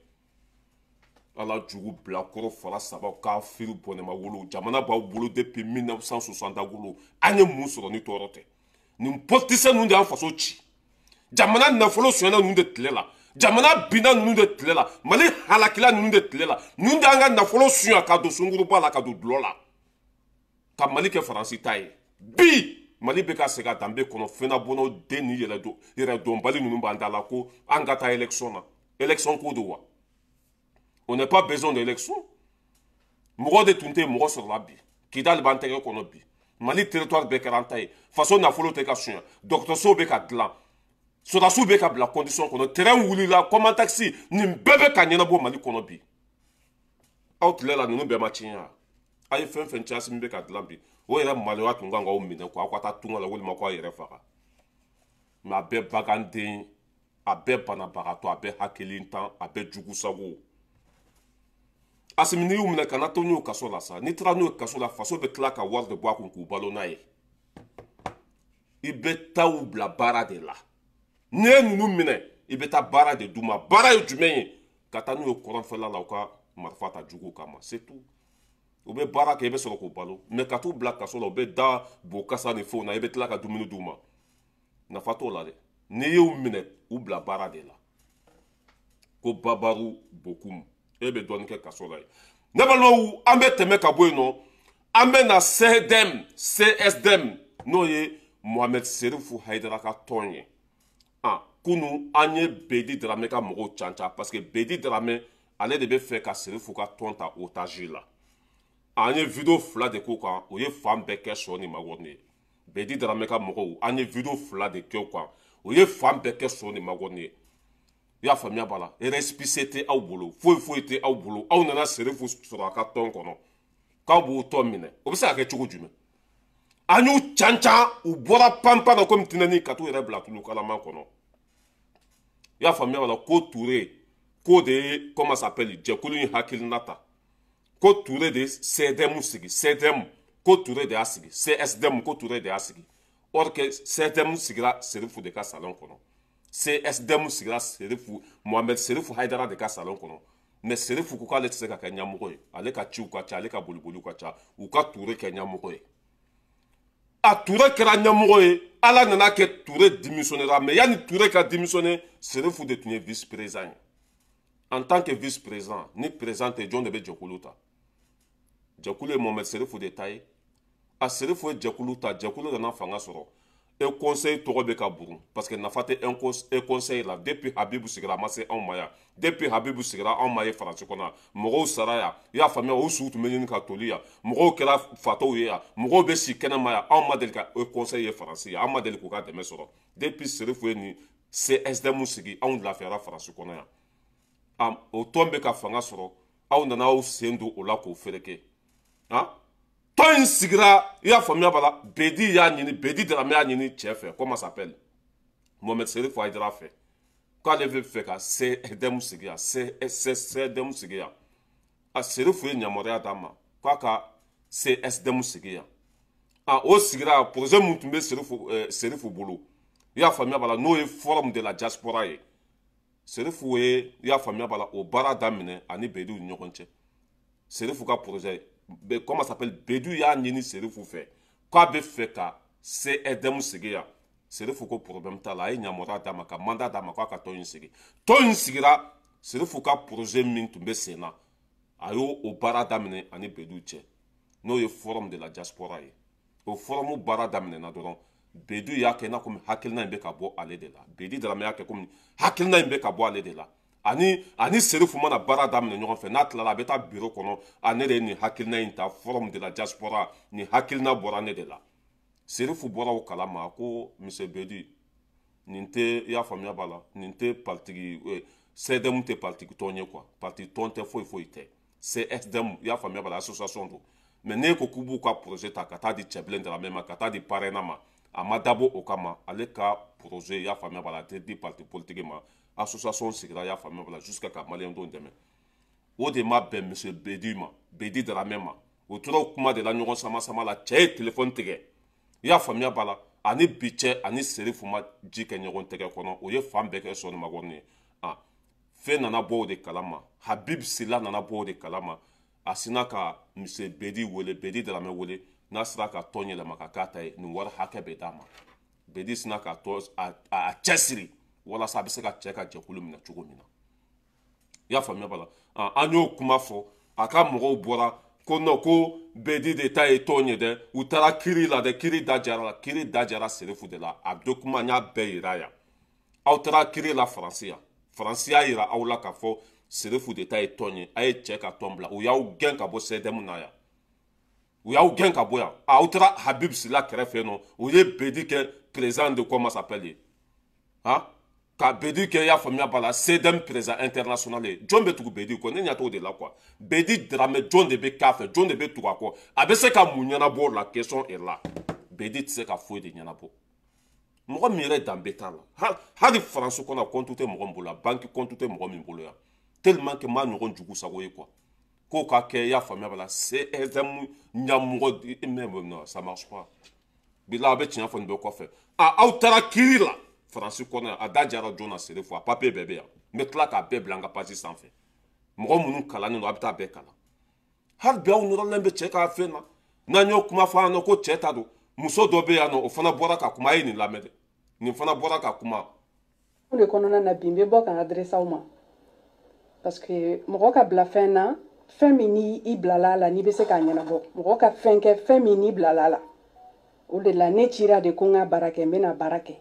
Ala jugu bilakɔrɔ fara saba kafiri bɔnɛma wolo, jamana b'aw bolo depuis 1960 wolo. An ye mun sɔrɔ ni tɔɔrɔ tɛ? Nin politicien ninnu de y'an faso ci. Jamana nafolo sonyɛna ninnu de tile la, jamana binna ninnu de tile la, Mali halakila ninnu de tile la. Ninnu de y'an ka nafolo sunya ka don sunkuruba la, ka don dulɔ la, ka Mali kɛ Faransi ta ye. Bi Mali bɛ ka segin a danbe kɔnɔ. Fɛnnabɔnnaw den ni yɛrɛdɔnbali ninnu b'an da la ko an ka taa élection na. Élection ko don wa? On n'a pas besoin d'élection. Mɔgɔ de tun tɛ yen, mɔgɔ sɔrɔla bi. Kidali b'an tɛgɛ kɔnɔ bi. Mali territoire bɛɛ kɛra an ta ye. Faso nafolo tɛ ka sunya, dɔgɔtɔrɔsow bɛ ka dilan, sɔrɔdasiw bɛ ka bila condition kɔnɔ, terrain wulila, command taxi, nin bɛɛ bɛ ka ɲɛnabɔ Mali kɔnɔ bi. Aw tile la ninnu bɛɛ ma tiɲɛ wa? A ye fɛn fɛn ci Asimi bɛ ka dilan bi, o yɛrɛ maloya tun kan k'aw minɛ quoi, aw ka taa tunga la walima k'aw yɛrɛ faga. Mais a bɛɛ baganden, a bɛɛ banabagatɔ, a bɛɛ hakilintan, a bɛɛ jugusago. Asimi, n'i y'u minɛ, kana to n'u ye kaso la sa. N'i taara n'u ye kaso la, faso bɛ tila ka wari de bɔ a kun k'u balo n'a ye. I bɛ taa u bila baara de la. N'i ye ninnu minɛ, i bɛ taa baara de d'u ma. Baara ye jumɛn ye? Ka taa n'u ye kɔrɔnfɛla la, u ka marifa ta juguw kama, c'est tout. U bɛ baara kɛ, i bɛ sɔrɔ k'u balo. Mais ka t'u bila kaso la, u bɛ da bo kasa ni fɛnw na, i bɛ tila ka dumuni d'u ma, nafa t'o la dɛ. N'i y'u minɛ, u bila baara de la. Ko Babaru Bokum, e bɛ dɔɔnin kɛ kaso la yen. Ne balimaw, an bɛ tɛmɛ ka bɔ yen nɔ, an bɛ na CDM, CSDM, n'o ye Mohamed Serifu Hayidara ka tɔn ye. Ah, kunu an ye Bedi Darame ka mɔgɔw canca, parce que Bedi Darame, ale de bɛ fɛ ka Serifu ka tɔn ta otage la. An ye vidéo 2 de k'o kan, o ye fan bɛɛ kɛ sɔ ni makɔrɔni ye. Bedi Darame ka mɔgɔw, an ye vidéo 2 de kɛ o kan, o ye fan bɛɛ kɛ sɔ ni makɔrɔni ye. I y'a faamuya b'a la, récépissé tɛ aw bolo, foyi foyi tɛ aw bolo. Aw nana Serifu sɔrɔ a ka tɔn kɔnɔ k'aw b'o tɔn minɛ, o bɛ se ka kɛ cogo jumɛn? An y'u cancan, u bɔra panpan na komi tinɛni, ka t'u yɛrɛ bila tulu kalaman kɔnɔ. I y'a faamuya b'a la, ko Ture k'o de ye, comment s'appelle, jɛkulu in hakilina ta, ko Ture de ye CDM sigi, CDM ko Ture de y'a sigi, CSDM ko Ture de y'a sigi. Or que CDM sigira Serifu de ka salon kɔnɔ, CSDM sigira Serifu, Mohamed Serifu Hayidara de ka salon kɔnɔ. Mais Serifu ko k'ale tɛ se ka kɛ ɲɛmɔgɔ ye, ale ka ciw ka ca, ale ka boliboliw ka ca, u ka Ture kɛ ɲɛmɔgɔ ye. A Ture kɛra ɲɛmɔgɔ ye, Ala nana kɛ Ture démissionnera. Mais yanni Ture ka démissionner, Serifu de tun ye vice président ye. En tant que vice président, ni président tɛ, jɔn de bɛ jɛkulu ta? Jɛkulu ye Mohamed Serifu de ta ye. A Serifu ye jɛkulu ta, jɛkulu nana fanga sɔrɔ. E conseil tɔgɔ bɛ ka burun, parce que nafa tɛ e conseil la. Depuis Habibu sigira, a ma se anw ma yan. Depuis Habibu sigira, anw ma ye Faransi kɔnɔ yan. Mɔgɔw sara yan, i y'a faamuya, o suw tun bɛ ɲini ka toli yan, mɔgɔw kɛra fatɔw ye yan, mɔgɔw bɛ si kɛnɛma yan. Anw ma deli ka e conseil ye Faransi yan, an ma deli k'u ka dɛmɛ sɔrɔ. Depuis Serifu ye nin CSDM sigi, anw lafiyara Faransi kɔnɔ yan. O tɔn bɛ ka fanga sɔrɔ, aw nana aw sen don o la k'o fereke. Han, tɔn in sigira, i y'a faamuya b'a la, Bedi y'a ɲini, Bedi Darame y'a ɲini cɛ fɛ, comment s'appelle, Mohamed Serifu Hayidara fɛ, k'ale bɛ fɛ ka CDM sigi yan, CSDM sigi yan. A Serifu ye yamaruya d'a ma k'a ka CSDM sigi yan. A o sigira, projet mun tun bɛ Serifu bolo, i y'a faamuya b'a la, n'o ye forum de la diaspora ye, Serifu ye, i y'a faamuya b'a la, o baara daminɛ ani Bediw ni ɲɔgɔn cɛ. Serifu ka projet, comment s'appelle, Bedu y'a ɲini Serifu fɛ k'a bɛ fɛ ka CSDM sigi yan. Serifu ko problème t'a la, a ye yamaruya d'a ma, ka mandat d'a ma k'a ka tɔn in sigi. Tɔn in sigira, Serifu ka projet min tun bɛ sen na, a y'o o baara daminɛ ani Bedu cɛ, n'o ye forum de la diaspora ye. O forum baara daminɛna dɔrɔn, Bedu y'a kɛ n'a komi hakilina in bɛ ka bɔ ale de la. Bedi Darame y'a kɛ komi hakilina in bɛ ka bɔ ale de la. Ani Serifu mana baara daminɛ ɲɔgɔn fɛ, n'a tilala, a bɛ taa bureau kɔnɔ: a ne de ye nin hakilina in ta, forum de la diaspora, nin hakilina bɔra ne de la. Serifu bɔra o kalama ko monsieur Bedi, nin tɛ, i y'a faamuya b'a la, nin tɛ partigi, CDM tɛ partigi tɔn ye quoi, parti tɔn tɛ, foyi foyi tɛ. CSDM, i y'a faamuya b'a la, association don. Mais n'e ko k'u b'u ka projet ta ka taa di Cɛbilen Darame ma, ka taa di parrain ma, a ma dabɔ o kama. Ale ka projet, i y'a faamuya b'a la, a tɛ di parti politique ma. Association sigira, i y'a faamuya b'a la, jusqu'à ka maliyɛn denw dɛmɛ. O de ma bɛn monsieur Bedi ma, Bedi Darame ma. O tora o kuma de la ɲɔgɔn sama sama la, cɛ ye téléphone tigɛ, i y'a faamuya b'a la. Ani bi cɛ, ani Serifu ma ji kɛ ɲɔgɔn tɛgɛ kɔnɔ, o ye fan bɛɛ kɛ sɔɔni makɔrɔni ye. A fɛn nana bɔ o de kalama, Habib Sila nana bɔ o de kalama. A sinna ka monsieur Bedi wele, Bedi Darame wele, n'a sera ka tɔn yɛlɛma ka k'a ta ye, nin wari hakɛ bɛ d'a ma. Bedi sinna ka tɔ a cɛsiri walasa a bɛ se ka cɛ ka jɛkulu minɛ cogo min na, i y'a faamuya b'a la. An y'o kuma fɔ, a ka mɔgɔw bɔra ko non, ko Bedi de ta ye tɔn ye dɛ. U taara kiri la dɛ, kiri da jara la, kiri da jara Serifu de la. A document, n y'a bɛɛ yira yan. Aw taara kiri la Faransi yan, Faransi y'a yira aw la k'a fɔ Serifu de ta ye tɔn ye, a ye cɛ ka tɔn bila. U y'aw gɛn ka bɔ CDM na yan, u y'aw gɛn ka bɔ yan. Aw taara Habib Sila kɛrɛfɛ nɔ, u ye Bedi kɛ président de, comment s'appelle ye, han. Ka Bedi kɛ, i y'a faamuya b'a la, CDM président international ye. Jɔn bɛ tugu Bedi kɔ? Ne ɲɛ t'o de la quoi. Bedi Dramɛ, jɔn de bɛ k'a fɛ? Jɔn de bɛ tugu a kɔ? A bɛ se ka mun ɲɛnabɔ? La question est là. Bedi tɛ se ka foyi de ɲɛnabɔ. Mɔgɔ min yɛrɛ danbe t'a la, hali Faransi kɔnɔ, compte tɛ mɔgɔ min bolo yan, banque compte tɛ mɔgɔ min bolo yan, tellement que maa ɲɔgɔn jugu sago ye quoi. K'o ka kɛ, i y'a faamuya b'a la, CSM ɲɛmɔgɔ, mais non, ça marche pas. Bila a bɛ tiɲɛ fɔ nin bɛɛ kɔfɛ. A aw taara kiiri la Faransi kɔnɔ yan, a da jara joona. Serifu, a papier bɛɛ bɛ yan. N bɛ tila k'a bɛɛ bila an ka page sanfɛ. Mɔgɔ minnu kalannen don, a bɛ taa bɛɛ kalan. Hali bi aw nɔrɔlen bɛ cɛ ka fɛn na. N'an y'o kuma fɔ yan nɔ ko cɛ ta don, muso dɔ bɛ yan nɔ, o fana bɔra ka kuma. A ye nin lamɛn dɛ, nin fana bɔra ka kuma. O de kɔnɔna na bi, n bɛ bɔ ka n adresse aw ma, parce que mɔgɔ ka bila fɛn na, fɛn min ni i bilala a la, n'i bɛ se k'a ɲɛnabɔ. Mɔgɔ ka fɛn kɛ, fɛn min n'i bilala a la, o de la ne cira de ko n ka baara kɛ. N bɛna baara kɛ.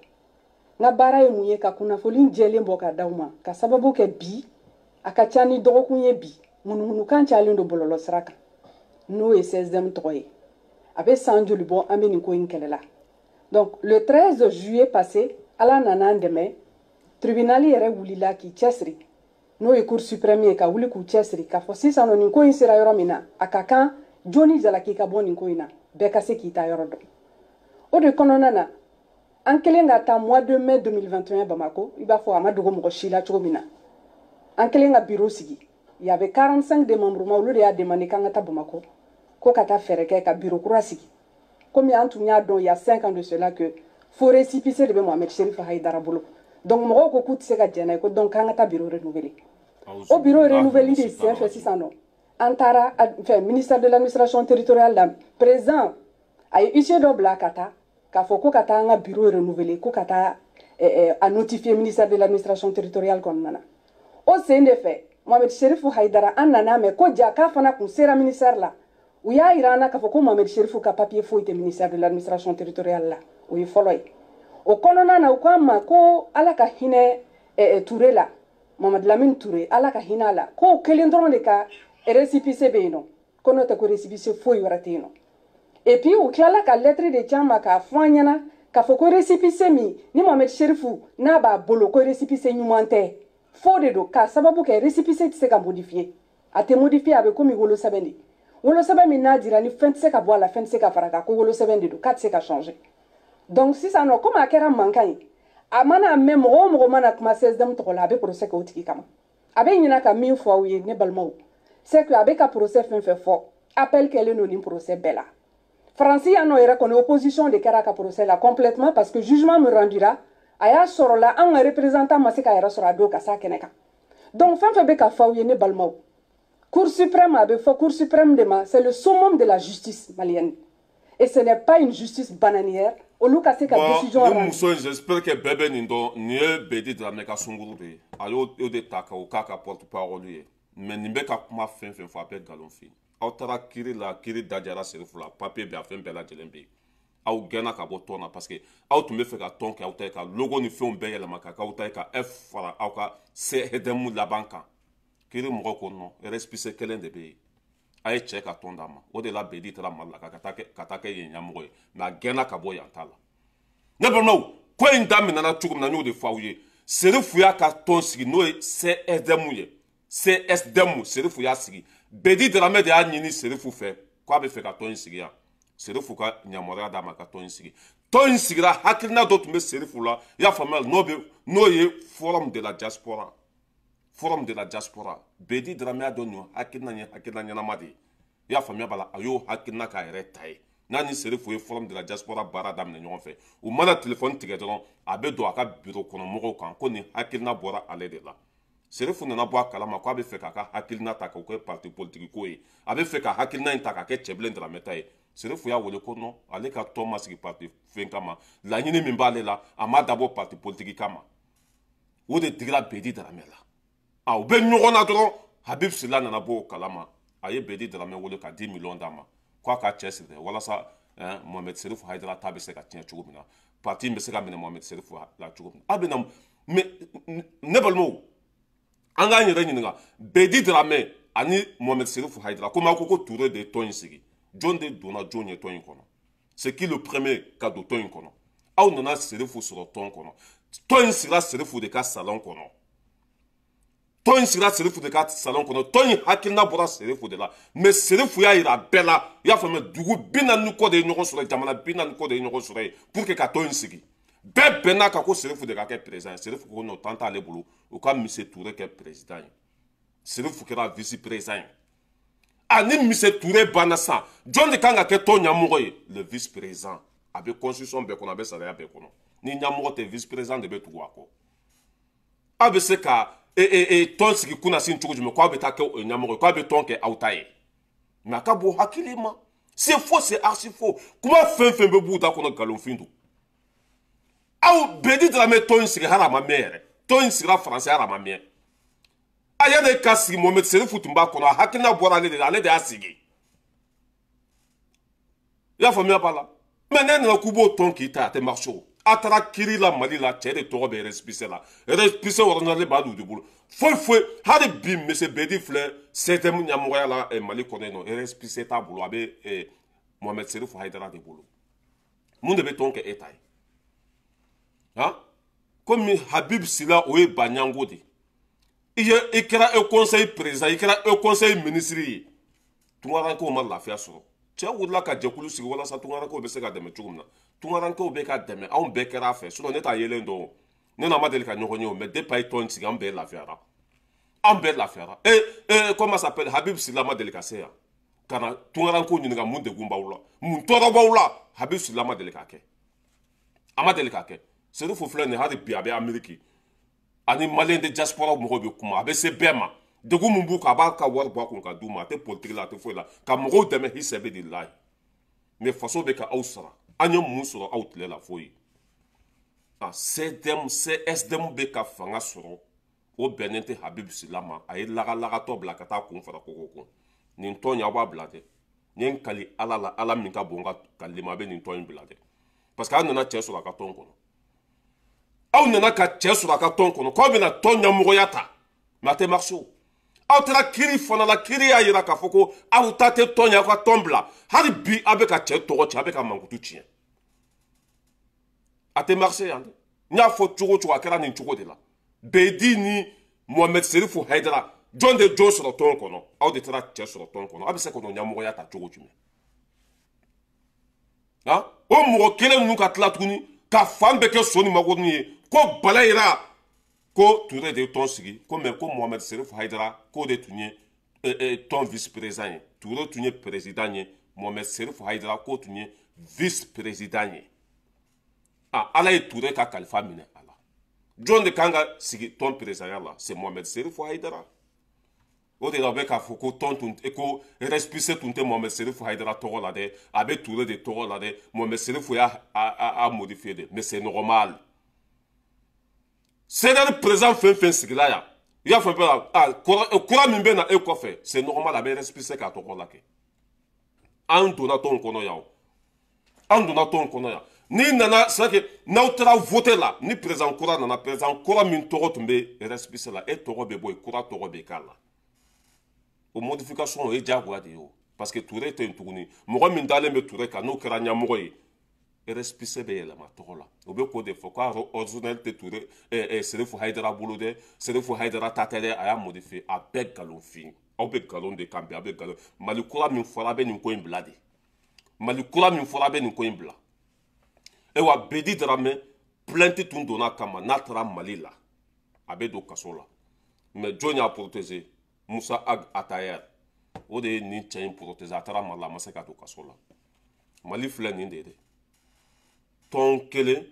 N ka baara ye mun ye? Ka kunnafoni jɛlen bɔ ka d'aw ma, ka sababu kɛ bi a ka ca ni dɔgɔkun ye bi, ŋunuŋunukan cayalen don bɔlɔlɔ sira kan, n'o ye CSDM tɔgɔ ye. A bɛ san joli bɔ an bɛ nin ko in kɛlɛ la? Donc le 13 juillet passé, Ala nana an dɛmɛ, tribunal yɛrɛ wulila k'i cɛsiri, n'o ye Cour suprême ye, ka wuli k'u cɛsiri k'a fɔ sisan nɔ, nin ko in sera yɔrɔ min na, a ka kan joni jalaki ka bɔ nin ko in na, bɛɛ ka se k'i ta yɔrɔ dɔn. O de kɔnɔna na, an kɛlen ka taa mois de mai 2021 Bamako, i b'a fɔ a ma dogo mɔgɔ si la cogo min na, an kɛlen ka bureau sigi. Il y avait 45 démembrements, olu de y'a demandé k'an ka taa Bamako, ko ka taa fɛɛrɛ kɛ ka bureau kura sigi. Komi an tun y'a dɔn il y a 5 ans de cela que faux récépissé de bɛ Mohamed Chérif Haïdara bolo, donc mɔgɔw ko k'u tɛ se ka jɛn n'a ye, ko donc k'an ka taa bureau renouveler. O bureau renouveler de sen fɛ sisan nɔ, an taara fɛn ministère de l'Administration territoriale la. Président a ye huissier dɔ bila ka taa k'a fɔ ko ka taa an ka bureau renouveler, ko ka taa a notifier ministère de l'Administration territoriale kɔnɔna na. O sen de fɛ, Mohamed Chérif Haïdara, an nana mɛn ko ja k'a fana kun sera ministère la. U y'a yira an na k'a fɔ ko Mohamed Chérif ka papier foyi tɛ ministère de l'Administration territoriale la. O ye fɔlɔ ye. O kɔnɔna na, u k'an ma ko Ala ka hinɛ Ture la, Mamadu Lamine Ture, Ala ka hinɛ a la, k'o kelen dɔrɔn de ka récépissé bɛ yen nɔ, ko n'o tɛ, ko récépissé foyi wɛrɛ tɛ yen nɔ. Et puis u tilala ka lettre de ci an ma k'a fɔ an ɲɛna k'a fɔ ko récépissé min ni Mohamed Chérif n'a b'a bolo, ko récépissé ɲuman tɛ, faux de don, k'a sababu kɛ récépissé tɛ se ka modifier, a tɛ modifier. A bɛ komi wolosɛbɛn de, wolosɛbɛn min n'a dira ni fɛn tɛ se ka bɔ a la, fɛn tɛ se ka fara kan, ko wolosɛbɛn de don, k'a tɛ se ka changer. Donc sisan nɔ, komi a kɛra mankan ye, a mana mɛn, mɔgɔ o mɔgɔ mana kuma CSDM tɔgɔ la, a bɛ procès kɛ o tigi kama. A bɛ ɲinɛ ka min fɔ aw ye, ne balimaw, c'est que a bɛ ka procès fɛn fɛn fɔ, appel kɛlen don nin procès bɛɛ la. Faransi yan nɔ yɛrɛ kɔni, opposition de kɛra a ka procès la complètement, parce que jugement min rendira, a y'a sɔrɔ la an ka représentant ma se k'a yɛrɛ sɔrɔ a don ka s'a kɛnɛ kan. Donc fɛn fɛn bɛ ka fɔ aw ye, ne balimaw, Cour suprême, a bɛ fɔ Cour suprême de ma, c'est le summum de la justice malienne et ce n'est pas une justice bananière. Olu ka se ka décision Bon, ni muso in, j'espère que bɛɛ bɛ nin dɔn. Nin ye Bedi Dramɛ ka sunkuru de ye. A y'o de ta k'o k'a ka porte parole ye. Mais nin bɛ ka kuma fɛn fɛn fɔ, a bɛɛ nkalon fin. Aw taara kiiri la, kiiri dajara Serifu la, papier bɛ, a fɛn bɛɛ lajɛlen bɛ yen. Aw gɛnna ka bɔ tɔn na parce que aw tun bɛ fɛ ka tɔn kɛ aw ta ye, ka logo ni fɛnw bɛɛ yɛlɛma ka k'aw ta ye, ka F fara aw ka CDM laban kan. Kiiri mɔgɔ ko non, récépissé kelen de bɛ yen, a ye cɛ ka tɔn d'a ma. O de la Bedi taara Mali la ka taa kɛ yen ɲɛmɔgɔ ye, mais a gɛnna ka bɔ yan ta la. Ne balimaw, ko in daminɛna cogo min na, n y'o de fɔ aw ye. Serifu y'a ka tɔn sigi, n'o ye CSDM ye. CSDM, Serifu y'a sigi. Bedi Dramɛ de y'a ɲini Serifu fɛ k'a bɛ fɛ ka tɔn in sigi yan. Serifu ka yamaruya d'a ma ka tɔn in sigi. Tɔn in sigira, hakilina dɔ tun bɛ Serifu la, i y'a faamuya, n'o ye Forum de la diaspora. Forum de la diaspora, Bedi Dramɛ y'a dɔn nin hakilina ye hakilina ɲɛnama de ye, i y'a faamuya b'a la. A y'o hakilina k'a yɛrɛ ta ye. N'a ni Serifu ye Forum de la diaspora baara daminɛ ɲɔgɔn fɛ, u mana telefɔni tigɛ dɔrɔn, a bɛ don a ka biro kɔnɔ mɔgɔw kan ko nin hakilina bɔra ale de la. Serifu nana bɔ a kalama k'a bɛ fɛ k'a ka hakilina ta k'o kɛ parti politique ko ye, a bɛ fɛ ka hakilina in ta k'a kɛ Cɛbilen Dramɛ ta ye. Serifu y'a wele ko non, ale ka tɔn ma sigi parti fɛn kama, laɲini min b'ale la, a ma dabɔ parti politique kama. O de digira Bedi Dramɛ la. A u bɛ ɲɔgɔn na dɔrɔn, Habib Sila nana bɔ o kalama. A ye Bedi Dramɛ wele ka 10 millions d'a ma k'a ka cɛ siri walasa Mohamed Serifu Hayidara ta bɛ se ka tiɲɛ cogo min na, parti in bɛ se ka minɛ Mohamed Serifu la cogo min na. A bɛ na, mais ne balimaw, an k'an yɛrɛ ɲininka: Bedi Dramɛ ani Mohamed Serifu Hayidara, komi aw ko ko Ture de ye tɔn in sigi, jɔn de donna jɔn ye tɔn in kɔnɔ? C'est qui le premier ka don tɔn in kɔnɔ? Aw nana Serifu sɔrɔ tɔn kɔnɔ. Tɔn in sigira Serifu de ka salon kɔnɔ. Tɔn in sigira Serifu de ka salon kɔnɔ. Tɔn in hakilina bɔra Serifu de la. Mais Serifu y'a yira bɛɛ la. I y'a faamuya, dugu 40 kɔ de ye ɲɔgɔn sɔrɔ yen, jamana 40 kɔ de ye ɲɔgɔn sɔrɔ yen pour que ka tɔn in sigi. Bɛɛ bɛnna kan ko Serifu de ka kɛ président ye. Serifu ko non, temps t'ale bolo, u ka Monsieur Touré kɛ président ye. Serifu kɛra vice président ye. A ni Monsieur Touré banna sisan, jɔn de kan ka kɛ tɔn ɲɛmɔgɔ ye? Le vice président. A bɛ constitution bɛɛ kɔnɔ, a bɛ sariya bɛɛ kɔnɔ. Ni ɲɛmɔgɔ tɛ, vice président de bɛ tugu a kɔ. Aw bɛ se ka tɔn sigi kunnasin cogo jumɛn k'aw bɛ taa kɛ o ɲɛmɔgɔ ye, k'aw bɛ tɔn kɛ aw ta ye? Mais a ka bon hakili ma. C'est faux, c'est archi faux. Kuma fɛn fɛn bɛ b'u da kɔnɔ, nkalonfin don. Aw Bedi Dramé tɔn in sigi hali a ma mɛn yɛrɛ. Tɔn in sigira Faransi hali a ma mɛn. A yɛrɛ ka sigi, Mohamed Serifu tun b'a kɔnɔ, a hakilina bɔra ale de la, ale de y'a sigi. I y'a faamuya b'a la. Mais ne nana k'u b'o tɔn k'i ta, a tɛ marché o. A taara kiiri la Mali la, cɛ de tɔgɔ bɛ récépissé la. Récépissé ordonnance b'a de bolo. Foyi foyi, hali bi Monsieur Bedi filɛ CTM ɲɛmɔgɔya la Mali kɔnɔ yen nɔ, récépissé t'a bolo, a bɛ Mohamed Serifu Hayidara de bolo. Mun de bɛ tɔn kɛ e ta ye? Han? Komi Habib Sila, o ye Baɲango de ye. I kɛra e conseil président, i kɛra e conseil ministre ye. Tungarankew ma lafiya sɔrɔ. Cɛ wulila ka jɛkulu sigi walasa tungarankew bɛ se ka dɛmɛ cogo min na. Tungarankew bɛ ka dɛmɛ, anw bɛɛ kɛra a fɛ. Sinon ne t'a yelen dɔn. Ne n'a ma deli ka ɲɔgɔn ye o, mais depuis a ye tɔn sigi, an bɛɛ lafiyara. An bɛɛ lafiyara. Comment s'appelle, Habib Sila ma deli ka se yan. Ka na tungarankew ɲininka mun degun b'aw la, mun tɔɔrɔ b'aw la. Habib Sila ma deli k'a kɛ. A ma deli k'a kɛ. Serifu filɛ nin ye, hali bi a bɛ Amérique. Ani Malien de diaspora mɔgɔw bɛ kuma, a bɛ se bɛɛ ma. Degun min b'u kan, a b'a ka wari bɔ a kun ka d'u ma. A tɛ politique la, a tɛ foyi la. Ka mɔgɔw dɛmɛ hisɛbɛ. Mais faso bɛ ka aw sara. An ye mun sɔrɔ aw tile la? Foyi. A CDM, CSDM bɛ ka fanga sɔrɔ, o bɛnnen tɛ Habib Sila ma. A ye lagalagatɔ bila ka taa kun fara koko kun. Nin tɔn in, aw b'a bila dɛ. N ye n kali Ala la, Ala min ka bon ka kalima, a bɛ nin tɔn in bila dɛ. Parce que aw nana cɛ sɔrɔ a ka tɔn kɔnɔ. Aw nana ka cɛ sɔrɔ a ka tɔn kɔnɔ k'aw bɛna tɔn ɲɛmɔgɔya ta, mais a tɛ marché o. Aw taara kiiri fana la, kiiri y'a yira k'a fɔ ko aw ta tɛ tɔn ye, aw ka tɔn bila. Hali bi aw bɛ ka cɛ tɔgɔ cɛ, aw bɛ ka mankutu tiɲɛ. A tɛ marché yan dɛ. N y'a fɔ cogo o cogo, a kɛra nin cogo de la. Bedi ni Mohamed Serifu Hayidara, jɔn de jɔn sɔrɔ tɔn kɔnɔ? Aw de taara cɛ sɔrɔ tɔn kɔnɔ. Aw bɛ se ka n'o ɲɛmɔgɔya ta cogo jumɛn? Han, o mɔgɔ kelen ninnu ka tila tuguni ka fan bɛɛ kɛ so ni makɔrɔni ye ko bala yira ko Touré de ye tɔn sigi ko, mais ko Mohamed Serifu Hayidara k'o de tun ye tɔn vice président ye. Touré tun ye président ye, Mohamed Serifu Hayidara k'o tun ye vice président ye. Ah, Ala ye Touré ka kalifa minɛ a la. Jɔn de kan ka sigi tɔn président la? C'est Mohamed Serifu Hayidara. O de la u bɛ k'a fɔ ko tɔn tun ko récépissé tun tɛ Mohamed Serifu Hayidara tɔgɔ la dɛ, a bɛ Touré de tɔgɔ la dɛ. Mohamed Serifu y'a a modifié de, mais c'est normal. CDR président fɛn fɛn sigila yan, i y'a fɔ bɛɛ la, kura min bɛ na e kɔfɛ, c'est normal, a bɛ récépissé k'a tɔgɔ la kɛ. An donna tɔn kɔnɔ yan o, an donna tɔn kɔnɔ yan. N'i nana, c'est que n'aw taara voter la, ni président kura nana, président kura min tɔgɔ tun bɛ récépissé la, e tɔgɔ bɛ bɔ yen, kura tɔgɔ bɛ k'a la. O modification, o ye diyagoya de ye o, parce que Touré tɛ yen tuguni. Mɔgɔ min dalen bɛ Touré kan, n'o kɛra ɲɛmɔgɔ ye, récépissé bɛ yɛlɛma tɔgɔ la. O bɛ k'o de fɔ k'a original tɛ Touré Serifu Hayidara bolo dɛ. Serifu Hayidara ta tɛ dɛ, a y'a modifié. A bɛɛ nkalonfin. Aw bɛ nkalon de kan bi, aw bɛ nkalon. Mali kura min fɔra, a bɛ nin ko in bila de. Mali kura min fɔra, a bɛ nin ko in bila. Ayiwa, Bedi Dramé, plainte tun donna kama, n'a taara Mali la, a bɛ don kaso la. Mais jɔn y'a protéger? Musa Ag Atayer, o de ye nin cɛ in protéger. A taara Mali la, a ma se ka don kaso la. Mali filɛ nin de ye dɛ. Tɔn kelen,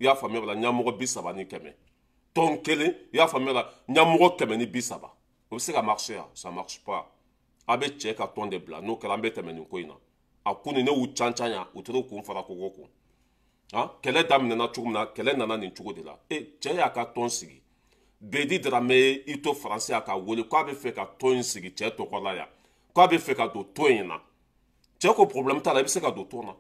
i y'a faamuya la, ɲɛmɔgɔ 130. Tɔn kelen, i y'a faamuya la, ɲɛmɔgɔ 130, o bɛ se ka marcher ya? Ça marche pas. A bɛ cɛ ka tɔn de bila. N'o kɛra, an bɛ tɛmɛ nin ko in na. A ko nin ne y'u can can yan, u taara u kun fara koko kun. Han, kɛlɛ daminɛna cogo min na, kɛlɛ nana nin cogo de la. E cɛ y'a ka tɔn sigi. Bedi Dramé ye i to Faransi a ka wele k'a bɛ fɛ ka tɔn in sigi cɛ tɔgɔ la yan, k'a bɛ fɛ ka don tɔn in na. Cɛ ko problème t'a la, i bɛ se ka don tɔn na.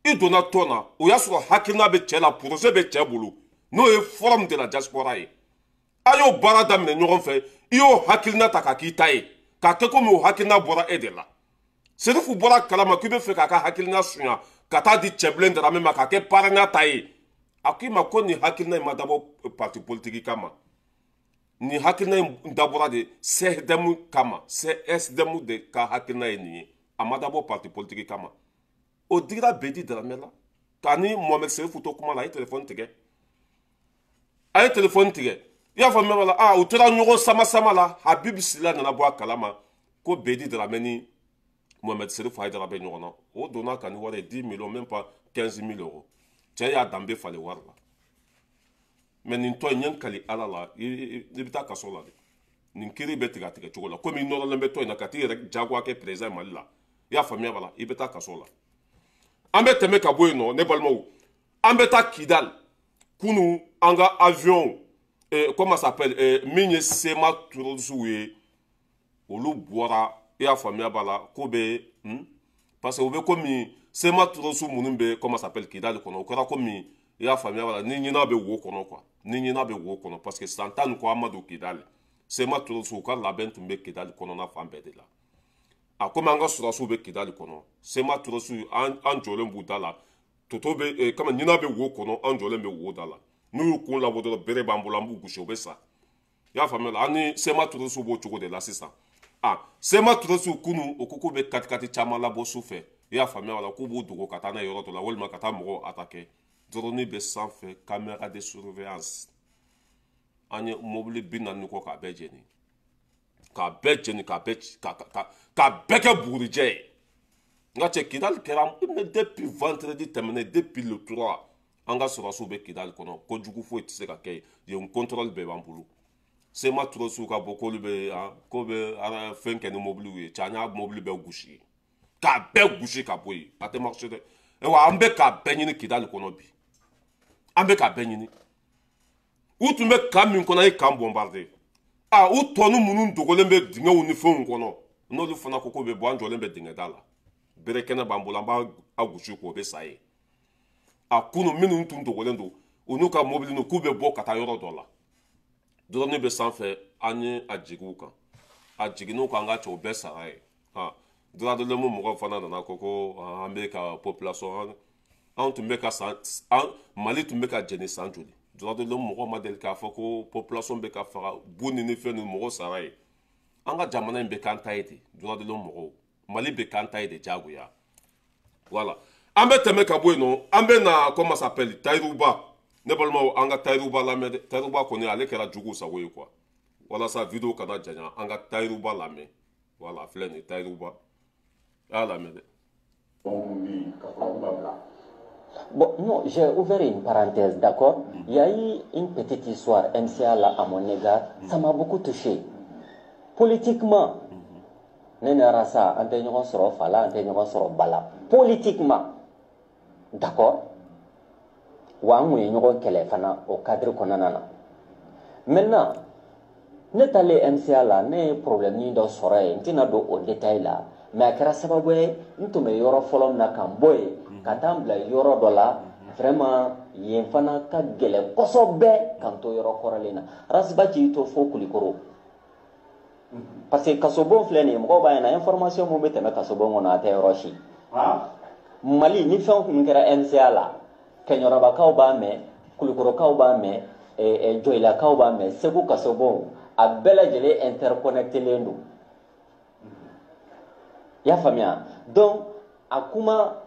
I donna tɔn na, o y'a sɔrɔ hakilina bɛ cɛ la, projet bɛ cɛ bolo, n'o ye Forum de la diaspora ye. A y'o baara daminɛ ɲɔgɔn fɛ. I y'o hakilina ta k'a k'i ta ye, k'a kɛ komi o hakilina bɔra e de la. Serifu bɔra kalama k'i bɛ fɛ k'a ka hakilina sunya ka taa di Cɛbilen Dramé ma k'a kɛ parrainage ta ye. A k'i ma ko nin hakilina in ma dabɔ parti politique kama, nin hakilina in dabɔra de CSDM kama. CSDM de ka hakilina ye nin ye, a ma dabɔ parti politique kama. O digira Bedi Daramɛ la k'a ni Mohamed Serifu to kuma la, a ye telefɔni tigɛ, a ye telefɔni tigɛ. I y'a faamuya b'a la. Aa, u tora ɲɔgɔn sama sama la. Habib Sila nana bɔ a kalama ko Bedi Daramɛ ni Mohamed Serifu Hayidara bɛ ɲɔgɔn na. O donna ka ni wari ye, 10 millions, même pas 15 000 euros. Cɛ y'a danbe falen wari la. Mais nin tɔ in ye, n kali Ala la, i bɛ taa kaso la dɛ. Nin kiiri bɛ tigɛ a tigɛ cogo la, komi i nɔrɔlen bɛ tɔ in na ka t'i yɛrɛ jagoya kɛ président Mali la. I y'a faamuya b'a la, i bɛ taa kaso la. An bɛ tɛmɛ ka bɔ yen nɔ, ne balimaw, an bɛ taa Kidal. Kunu an ka avion, comment ça s'appelle, min ye CMA terroristes ye, olu bɔra. I y'a faamuya b'a la, ko bɛ parce que u bɛ komi CMA terroristes minnu bɛ, comment ça s'appelle, Kidal kɔnɔ, o kɛra komi, i y'a faamuya b'a la, ni ɲinan bɛ wo kɔnɔ quoi, ni ɲinan bɛ wo kɔnɔ, parce que san 10 ni kɔ an ma don Kidal. CMA terroristes, u ka labɛn tun bɛ Kidal kɔnɔna fan bɛɛ de la. A komi an ka sɔrɔdasiw bɛ Kidali kɔnɔ, CMA terroristes, an jɔlen b'u da la. Toto bɛ kama, ɲinan bɛ wo kɔnɔ, an jɔlen bɛ wo da la. N'u y'u kun labɔ dɔrɔn, bere b'an bolo, an b'u gosi, u bɛ sa. I y'a faamuya la, an ni CMA terroristes b'o cogo de la sisan. A CMA terroristes kunu, o ko k'u bɛ katikati caman labɔ su fɛ. I y'a faamuya la, k'u b'u dogo ka taa n'a ye yɔrɔ dɔ la, walima ka taa mɔgɔw attaquer. Drone bɛ sanfɛ, caméra de surveillance. An ye mobili 40 kɔ k'a bɛɛ jeni, k'a bɛɛ jeni, k'a bɛɛ ci, k'a bɛɛ kɛ bugurijɛ ye. N ka cɛ, Kidali kɛra, mais depuis vendredi tɛmɛnen, depuis le 3, an ka sɔrɔdasiw bɛ Kidali kɔnɔ. Kojugu foyi tɛ se ka kɛ yen, contrôle bɛɛ b'an bolo. CMA terroristes ka bɔ k'olu bɛ k'o bɛ fɛn kɛ ni mobiliw ye, cɛ, an y'a mobili bɛɛ gosi, k'a bɛɛ gosi ka bɔ yen. A tɛ marcher dɛ. Ayiwa, an bɛ k'a bɛɛ ɲini Kidali kɔnɔ bi, an bɛ k'a bɛɛ ɲini. U tun bɛ camp min kɔnɔ, a ye camp bombarder. A u tɔnu minnu dogolen bɛ dingɛw ni fɛnw kɔnɔ, n'olu fana ko k'u bɛ bɔ, an jɔlen bɛ dingɛ da la, bere kɛnɛ b'an bolo, an b'a gosi k'o bɛ sa yen. A kunu minnu tun dogolen don, u n'u ka mobili k'u bɛ bɔ ka taa yɔrɔ dɔ la, drone bɛ sanfɛ, an ye a jigin u kan, a jiginn'u kan, an ka cɛw bɛɛ sara ye. Droit de l'homme mɔgɔw fana nana ko an bɛ ka population, anw tun bɛ ka san, an Mali tun bɛ ka jɛni san joli? Droit de l'homme mɔgɔw ma deli k'a fɔ ko population bɛ ka faga bu ni fɛn ninnu, mɔgɔw sara ye. An ka jamana in bɛ k'an ta ye de. Droit de l'homme mɔgɔw, Mali bɛ k'an ta ye de diyagoya. Voilà, an bɛ tɛmɛ ka bɔ yen nɔ, an bɛ na, comment ça s'appelle, Tayiruba. Ne balimaw, an ka Tayiruba lamɛn dɛ. Tayiruba kɔni, ale kɛra jugu sago ye quoi. Walasa vidéo kana janya, an ka Tayiruba lamɛn. Voilà, filɛ nin ye, Tayiruba, a y'a lamɛn dɛ. Bon, non, j'ai ouvert une parenthèse, d'accord. Il y a eu une petite histoire MCA là à mon égard, ça m'a beaucoup touché. Politiquement, ne ni Rasa, an tɛ ɲɔgɔn sɔrɔ fa la, an tɛ ɲɔgɔn sɔrɔ ba la. Politiquement, d'accord. Wa an kun ye ɲɔgɔn kɛlɛ fana o cadre kɔnɔna na. Maintenant, ne taalen MCA la, ne ye problème dɔ sɔrɔ yen, n tɛna don o détail la, mais a kɛra sababu ye, n tun bɛ yɔrɔ fɔlɔ min na ka n bɔ yen ka taa n bila yɔrɔ dɔ la, vraiment yen fana ka gɛlɛn kosɛbɛ ka n to yɔrɔ kɔrɔlen na. Ras Bath y'i to fo Kulikoro, parce que kasobon filɛ nin ye, mɔgɔw b'a ɲɛna information mun bɛ tɛmɛ kasobon kɔnɔ, a tɛ yɔrɔ si. Mali ni fɛn kun kɛra MCA la, Kɛɲɔrɔbakaw b'a mɛn, Kulikorokaw b'a mɛn, Joyilakaw b'a mɛn, Segu kasobon, a bɛɛ lajɛlen interconnectelen don. I y'a faamuya? Donc a kuma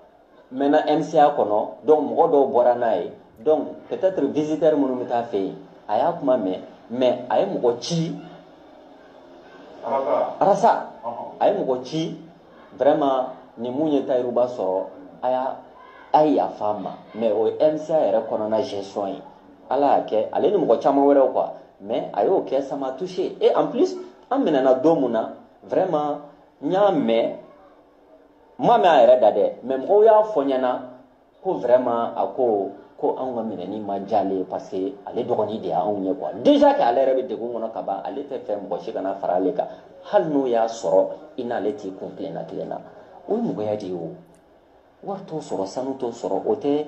mɛnna MCA kɔnɔ, donc mɔgɔ dɔw bɔra n'a ye, donc peut-être visiteur minnu bɛ taa fɛ yen, a y'a kuma mɛn, mais a ye mɔgɔ ci, Arasa, a ye mɔgɔ ci, vraiment ni mun ye Tayiruba sɔrɔ, a y'a a ye yafa a ma. Mais o ye MCA yɛrɛ kɔnɔna gestion ye. Ala y'a kɛ, ale ni mɔgɔ caman wɛrɛw quoi, mais a y'o kɛ, ça m'a touché. Et en plus, an minɛna don mun na, vraiment n y'a mɛn, n ma mɛn a yɛrɛ da dɛ, mais mɔgɔw y'a fɔ n ɲɛna ko vraiment a ko ko anw ka minɛni ma diya ale ye, parce que ale dɔgɔnin de y'anw ye quoi. Déjà que ale yɛrɛ bɛ degun kɔnɔ ka ban, ale tɛ fɛ mɔgɔ si kana fara ale kan, hali n'o y'a sɔrɔ i n'ale t'i kun tilenna tilenna. O ye mɔgɔya de ye. O wari t'o sɔrɔ, sanu t'o sɔrɔ, o tɛ,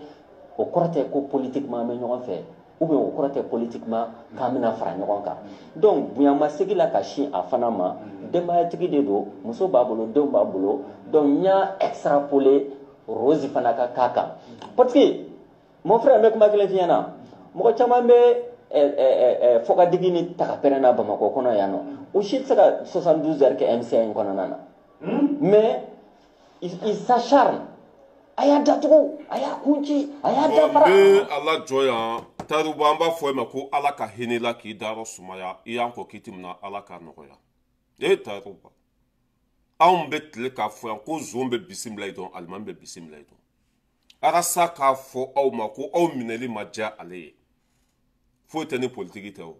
o kɔrɔ tɛ ko politiquement an bɛ ɲɔgɔn fɛ, ou bien o kɔrɔ tɛ politiquement k'an bɛna fara ɲɔgɔn kan. Donc bonyamasegin la ka sin a fana ma, denbayatigi de don, muso b'a bolo, denw b'a bolo. Donc n y'a extrapoler Rose fana ka cas kan, parce que Mon frère, n bɛ kuma kelen f'i ɲɛna. Mɔgɔ caman bɛ fɔkadigi ni tagapɛrɛn na Bamakɔ kɔnɔ yan nɔ, u si tɛ se ka 72 heures kɛ MCA in kɔnɔna na, mais il s'acharne. A y'a datugu, a y'a kunci, a y'a dafara. N bɛ ala jɔ yan. Tayiruba, an b'a fɔ e ma ko Ala ka hinɛ la k'i dayɔrɔ sumaya. I y'an kɔ kiti min na, Ala k'a nɔgɔya. E Tayiruba, anw bɛ tile k'a fɔ yan ko zon bɛ bisimila i dɔn, alimami bɛ bisimila i dɔn. Arasa k'a fɔ aw ma ko aw minɛli ma diya ale ye. Foyi tɛ ni politiki tɛ o.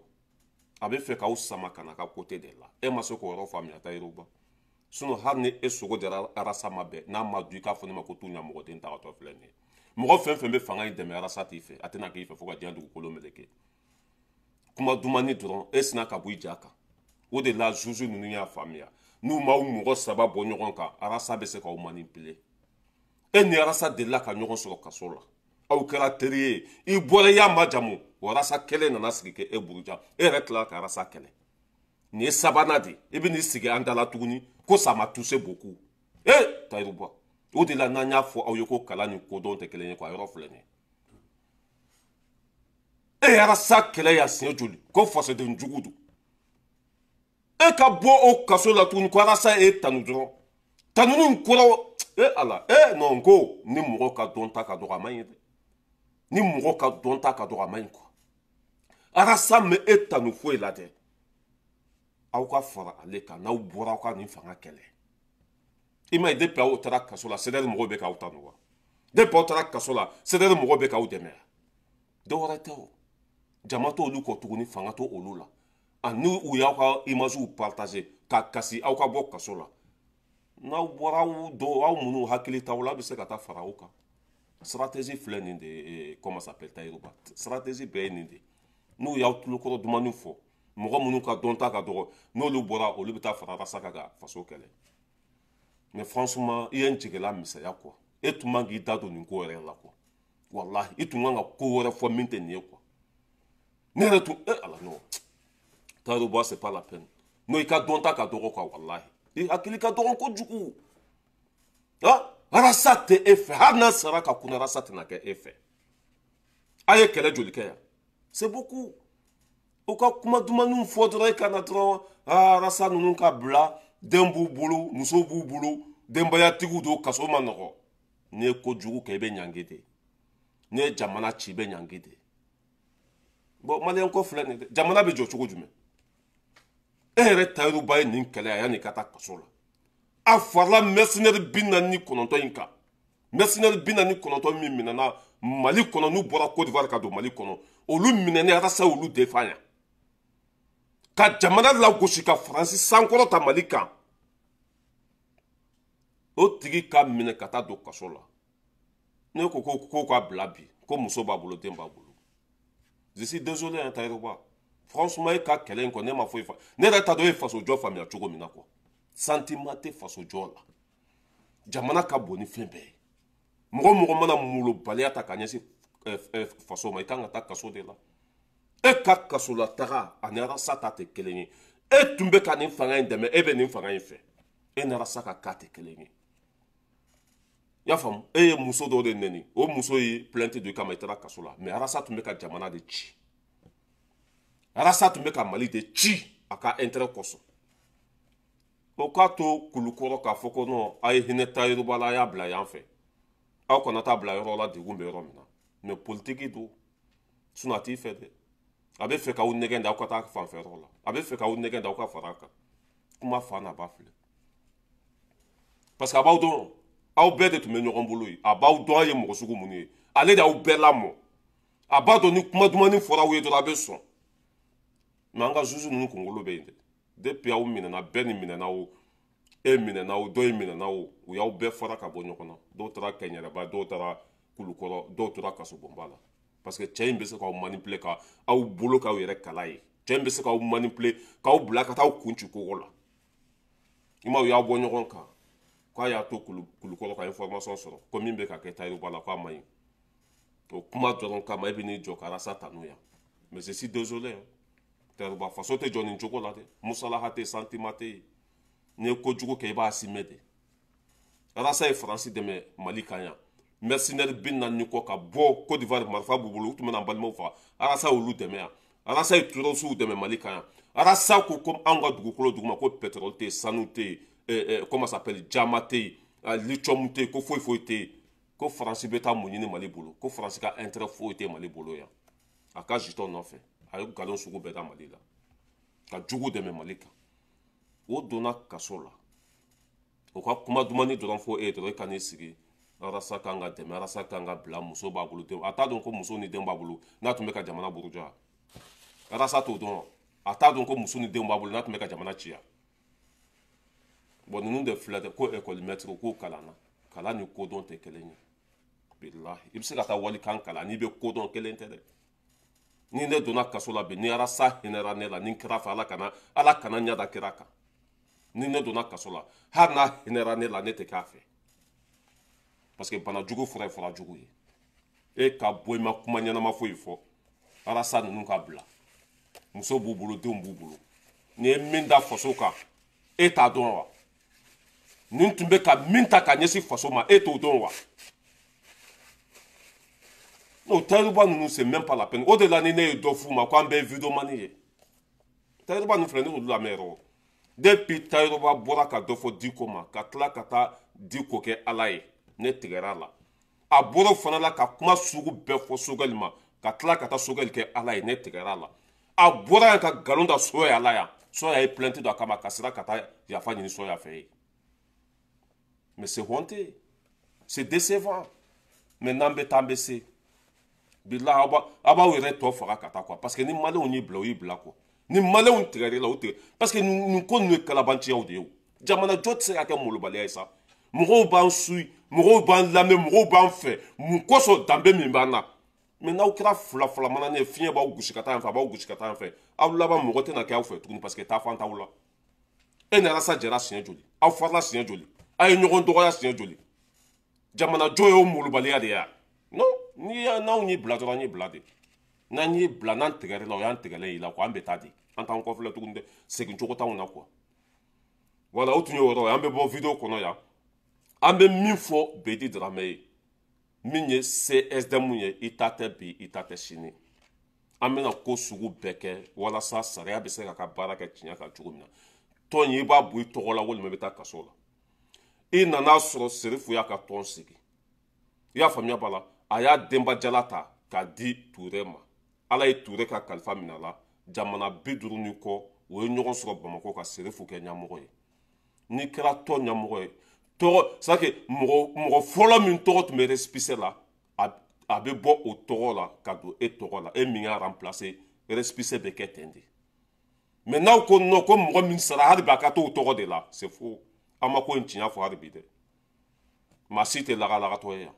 A bɛ fɛ k'aw sama ka na ka côté de la. E ma se k'o yɔrɔ faamuya, Tayiruba. Sinon hali ni e sogo jara Arasa ma bɛn n'a ma dun, i k'a fɔ ne ma ko tu ɲamɔgɔden tagatɔ filɛ nin ye. Mɔgɔ fɛn fɛn bɛ fanga in dɛmɛ, Arasa t'i fɛ, a tɛna k'i fɛ fo ka diɲɛ dugukolo meleke. Kuma dumani dɔrɔn, e sina ka bɔ i ja kan. O de la juge ninnu y'a faamuya, n'u m'aw mɔgɔ saba bɔ ɲɔgɔn kan, Arasa bɛ se k'aw manipuler. E ni Arasa delila ka ɲɔgɔn sɔrɔ kaso la, aw kɛra teri ye, i bɔra i y'a majamu. O Arasa kelen nana sigi kɛ e buruja, e yɛrɛ tilala ka Arasa kɛlɛ. Nin ye sabanan de, i bɛ n'i sigi an da la tuguni ko ça m'a touché beaucoup. E Tayiruba, o de la n'an y'a fɔ aw ye ko kalan ni kodɔn tɛ kelen ye quoi, a yɔrɔ filɛ nin ye. E ye Arasa kɛlɛ yan siɲɛ joli ko fasoden jugu don? E ka bɔ o kaso la tuguni ko Arasa e tanu dɔrɔn, tanuni in kɔrɔ e ala e non ko ni mɔgɔ ka dɔn ta ka dɔgɔ, a man ɲi dɛ. Ni mɔgɔ ka dɔn ta ka dɔgɔ, a man ɲi quoi. Arasa mɛ e tanu foyi la dɛ. Aw ka fara ale kan, n'aw bɔra aw ka nin fanga kɛlɛ. I ma ye, depuis aw taara kaso la, CDR mɔgɔw bɛ k'aw tanu wa? Depuis aw taara kaso la, CDR mɔgɔw bɛ k'aw dɛmɛ. Dɔwɛrɛ tɛ o, jama t'olu kɔ tuguni, fanga t'olu la. Ani u y'aw ka images partager ka kasi aw ka bɔ kaso la. N'aw bɔra, aw dɔw, aw minnu hakili t'aw la, aw bɛ se ka taa fara aw kan. Stratégie filɛ nin de ye, comment s'appelle, Tayiruba, stratégie bɛɛ ye nin de. N'u y'aw tulokɔrɔ dumani fɔ, mɔgɔ minnu ka dɔn ta ka dɔgɔ, n'olu bɔra, olu bɛ taa fara Arasa kan ka faso kɛlɛ. Mais franchement, i ye n jigila misɛnya quoi. E tun man k'i da don nin ko yɛrɛ la quoi. Walahi, i tun kan ka ko wɛrɛ fɔ min tɛ nin ye quoi. Ne yɛrɛ tun e ala non, Tayiruba, c'est pas la peine. Non, i ka dɔn ta ka dɔgɔ quoi. Walahi, i hakili ka dɔgɔ kojugu. Ah, Arasa tɛ e fɛ. Hali n'a sara ka kunna, Arasa tɛna kɛ e fɛ. A ye kɛlɛ joli kɛ yan? C'est beaucoup. U ka kuma dumaniw fɔ dɔrɔn, e ka na dɔrɔn. Aa, Arasa ninnu ka bila, den b'u bolo, muso b'u bolo, denbayatigiw don, kaso ma nɔgɔ. N'i ye kojugu kɛ, i bɛ ɲangi de. N'i ye jamana ci, i bɛ ɲangi de. Bon, maliyɛn ko filɛ nin ye dɛ. Jamana bɛ jɔ cogo jumɛn? E yɛrɛ Tayiruba ye nin kɛlɛ a yanni ka taa kaso la. A farala mercenaire 49 in kan, mercenaire 49 min minɛna Mali kɔnɔ, n'u bɔra Côte d'Ivoire ka don Mali kɔnɔ, olu minɛnen, Arasa olu défend yan ka jamana lagosi, ka Faransi sankɔrɔ ta Mali kan. O tigi ka minɛ ka taa don kaso la. Ne ko ko k'a bila bi, ko muso b'a bolo, den b'a bolo. Je suis désolé hein, Tayiruba. Franchement, e ka kɛlɛ in kɔ, ne ma foyi fa. Ne yɛrɛ t'a dɔn e ye faso jɔ faamuya cogo min na quoi. Sentiment tɛ faso jɔ la. Jamana ka bon ni fɛn bɛɛ ye. Mɔgɔ mɔgɔ mana molobaliya ta ka ɲɛsin faso ma, i kan ka taa kaso de la. E ka kasola taga ani Arasa ta tɛ kelen ye. E tun bɛ ka nin fanga in dɛmɛ, e bɛ nin fanga in fɛ, e ni Arasa ka ka tɛ kelen ye. I y'a faamu? E ye muso dɔw de nɛni, o muso ye plainte don i kama, i taara kaso la. Mais Arasa tun bɛ ka jamana de ci, Arasa tun bɛ ka Mali de ci a ka intérêt kosɔn. O k'a to Kulukɔrɔ k'a fɔ ko non, a ye hinɛ Tayiruba la, a y'a bila yan fɛ, aw kana taa bila yɔrɔ la degun bɛ yɔrɔ min na. Mais politique don, sinon a t'i fɛ dɛ. A bɛ fɛ k'aw nɛgɛn de aw ka taa fanfɛ yɔrɔ la, a bɛ fɛ k'aw nɛgɛn de aw ka fara a kan. Kuma fa n'a ba filɛ, parce que a b'aw dɔn, aw bɛɛ de tun bɛ ɲɔgɔn bolo yen. A b'aw dɔn, aw ye mɔgɔ sugu minnu ye, ale de y'aw bɛɛ lamɔ. A b'a dɔn ni kuma dumani fɔra aw ye dɔrɔn, a bɛ sɔn. Mais an ka juge ninnu kunkolo bɛ yen dɛ. Depuis aw minɛna, bɛɛ ni minɛna o, e minɛna o, dɔ in minɛna o, u y'aw bɛɛ fara ka bɔ ɲɔgɔn na. Dɔw taara Kɛɲɛrɛba, dɔw taara Kulukɔrɔ, dɔw tora kasobonba la. Parce que cɛ in bɛ se k'aw manipuler ka aw bolo k'aw yɛrɛ kala ye. Cɛ in bɛ se k'aw manipuler k'aw bila ka taa aw kun ci kogo la. I ma, u y'aw bɔ ɲɔgɔn kan k'a y'a to Kulukɔrɔ ka information sɔrɔ ko min bɛ ka kɛ Tayiruba la, k'a man ɲi. O kuma dɔrɔn kama, e bɛ n'i jɔ ka Arasa tanu yan. Mais je suis désolé hein. Tayiruba, faso tɛ jɔ nin cogo la dɛ. Musalaha tɛ, sentiment tɛ yen. N'i ye kojugu kɛ, i b'a assumer de. Arasa ye Faransi dɛmɛ Mali kan yan. Mercenaire 40 kɔ ka bɔ Côte d'Ivoire, marifa b'u bolo, u tun bɛna an balimaw faga. Arasa y'olu dɛmɛ yan, Arasa ye terroriste dɛmɛ Mali kan yan. Arasa ko ko anw ka dugukolo duguma ko pétrole tɛ yen, sanu tɛ yen, comment ça s'appelle, diamant tɛ yen, lithium tɛ yen, ko foyi foyi tɛ yen, ko Faransi bɛ taa mun ɲini Mali bolo, ko Faransi ka intérêt foyi tɛ Mali bolo yan. A ka jitɔ nɔfɛ, a ye nkalon sugu bɛɛ da Mali la ka jugu dɛmɛ Mali kan. O donna kaso la, o ka kuma dumani dɔrɔn fɔ e ye dɔrɔn, e ka n'i sigi Arasa kan ka dɛmɛ, Arasa kan ka bila, muso b'a bolo, den a t'a dɔn ko muso ni den b'a bolo n'a tun bɛ ka jamana buruja. Arasa t'o dɔn, a t'a dɔn ko muso ni denw b'a bolo n'a tun bɛ ka jamana ci yan. Bon, ninnu de filɛ dɛ, ko école maître k'o kalan na, kalan ni kodɔn tɛ kelen ye. Bilahi, i bɛ se ka taa walikan kalan, n'i bɛ kodɔn kelen tɛ dɛ. Ni ne donna kaso la bi, ni Arasa hinɛra ne la, ni n kɛra fɛ, Ala kana ɲɛ da kira kan. Ni ne donna kaso la, hali n'a hinɛra ne la, ne tɛ k'a fɛ, parce que bana jugu fura ye fura jugu ye. E ka bɔ, i ma kuma ɲɛnama foyi fɔ. Arasa ninnu ka bila, muso b'u bolo, denw b'u bolo. N'i ye min da faso kan, e t'a dɔn wa? Nin tun bɛ ka min ta ka ɲɛsin faso ma, e t'o dɔn wa? N'o Tayiruba ninnu, c'est même pas la peine. O de la, ni ne ye dɔ f'u ma ko an bɛɛ ye videomani ye. Tayiruba ninnu filɛ, ne t'olu lamɛn yɛrɛ o. Depuis Tayiruba bɔra ka dɔ fɔ Diko ma, ka tila ka taa Diko kɛ Ala ye, ne tigɛra a la. A bɔra o fana la ka kuma sugu bɛɛ fɔ Sogɛli ma, ka tila ka taa Sogɛli kɛ Ala ye, ne tigɛra a la. A bɔra yan ka nkalon da Soya la yan, Soya ye plainte don a kama, ka sira ka taa yafa ɲini Soya fɛ yen. Mais c'est honteux, c'est décevant. Mais n'an bɛ taa, an bɛ se. Bilahi, aw b'aw yɛrɛ tɔ faga ka taa quoi, parce que ni maliyɛnw y'i bila, o y'i bila quoi. Ni maliyɛnw tigɛr'i la, o tigɛ, parce que nin ko ninnu ye kalabanciyaw de ye. O jamana jɔ tɛ se ka kɛ molobaliya ye sa. Mɔgɔw b'an suit, mɔgɔw b'an lamɛn, mɔgɔw b'an fɛ. Mun kosɔn? Danbe min b'an na. Mais n'aw kɛra fila fila mana ne ye, fiɲɛ b'aw gosi ka taa yan fɛ, a b'aw gosi ka taa yan fɛ, aw laban mɔgɔ tɛna kɛ aw fɛ tuguni, parce que taafan t'aw la. E ni Arasa jɛra siɲɛ joli? Aw farala siɲɛ joli? A ye ɲɔgɔn dɔgɔya siɲɛ joli? Jamana jɔ y'o molobaliya de ye wa? Non, n'i y'a n'anw y'i bila dɔrɔn, an y'i bila de. N'an y'i bila, n'an tigɛr'i la, o y'an tigɛlen y'i la quoi. An bɛ taa de, an t'an kɔfilɛ tuguni dɛ, segin cogo t'anw na quoi. Voilà, o tun ye o yɔrɔ ye. An bɛ bɔ vidéo kɔnɔ yan, an bɛ min fɔ Bedi Dramɛ ye, min ye CSDM ye, i ta tɛ bi, i ta tɛ sini. An bɛna ko sugu bɛɛ kɛ walasa sariya bɛ se ka baara kɛ tiɲɛ kan cogo min na. Tɔn in, i b'a bɔ i tɔgɔ la walima i bɛ taa kaso la. I nana sɔrɔ Serifu y'a ka tɔn sigi, i y'a faamuya b'a la, a y'a denbajala ta k'a di Ture ma. Ala ye Ture ka kalifa minɛ a la. Jamana 50 ni kɔ, o ye ɲɔgɔn sɔrɔ Bamakɔ ka Serifu kɛ ɲɛmɔgɔ ye. N'i kɛra tɔn ɲɛmɔgɔ ye, tɔgɔ c'est à dire mɔgɔ mɔgɔ fɔlɔ min tɔgɔ tun bɛ récépissé la, a bɛ bɔ o tɔgɔ la ka don e tɔgɔ la, e min y'a remplacer. Récépissé bɛ kɛ ten de. Mais n'aw ko non, ko mɔgɔ min sara, hali bi a ka t'o tɔgɔ de la, c'est faux. An ma ko in tiɲɛ fɔ hali bi dɛ. Maa si tɛ lagalagatɔ ye yan.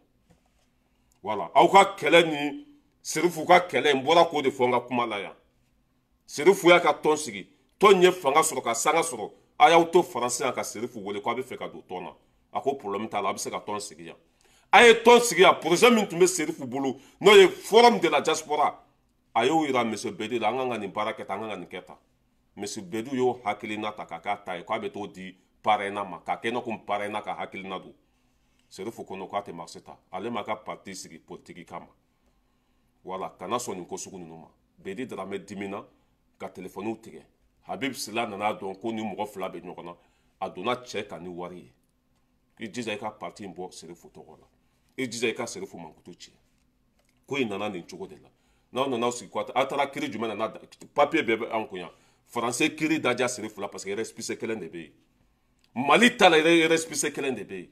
Voilà, aw ka kɛlɛ ni Serifu ka kɛlɛ, n bɔra k'o de fɔ n ka kuma la yan. Serifu y'a ka tɔn sigi, tɔn ye fanga sɔrɔ ka sanga sɔrɔ. A y'aw to Faransi yan ka Serifu wele ko a bɛ fɛ ka don tɔn na. A ko problème t'a la, a bɛ se ka tɔn sigi yan. A ye tɔn sigi yan. Projet min tun bɛ Serifu bolo, n'o ye forum de la diaspora, a y'o yira monsieur Bedi la: an kan ka nin baara kɛ tan, an kan ka nin kɛ tan. Monsieur Bedi y'o hakilina ta k'a k'a ta ye, k'a bɛ t'o di parrain ma, k'a kɛ i n'a ko parrain ka hakilina don. Serifu ko non, k'a tɛ marché ta, ale m'a ka parti sigi politique kama. Voilà, kana sɔn nin ko sugu ninnu ma. Bedi Dramɛ dimina ka telefɔniw tigɛ. Habib Sila nana dɔn ko ni mɔgɔ fila bɛ ɲɔgɔn na, a donna cɛ kan ni wari ye. I jija i ka parti in bɔ Serifu tɔgɔ la, i jija i ka Serifu mankutu tiɲɛ. Ko in nana nin cogo de la. N'aw nana sigi ko a taara kiiri jumɛn na, papier bɛɛ bɛ an kun yan. Faransɛ kiiri daja Serifu la, parce que récépissé kelen de bɛ yen. Mali ta la, récépissé kelen de bɛ yen.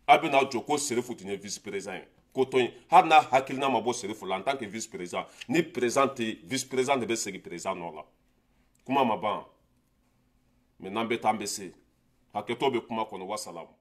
A bɛna jɔ ko Serifu tun ye vice président ye, ko tɔn in, hali n'a hakilina ma bɔ Serifu la en tant que vice président, ni président tɛ yen, vice président de bɛ segin président nɔ la. Kuma ma ban, mais n'an bɛ taa, an bɛ se. Hakɛto bɛ kuma kɔnɔ. Wasalamu.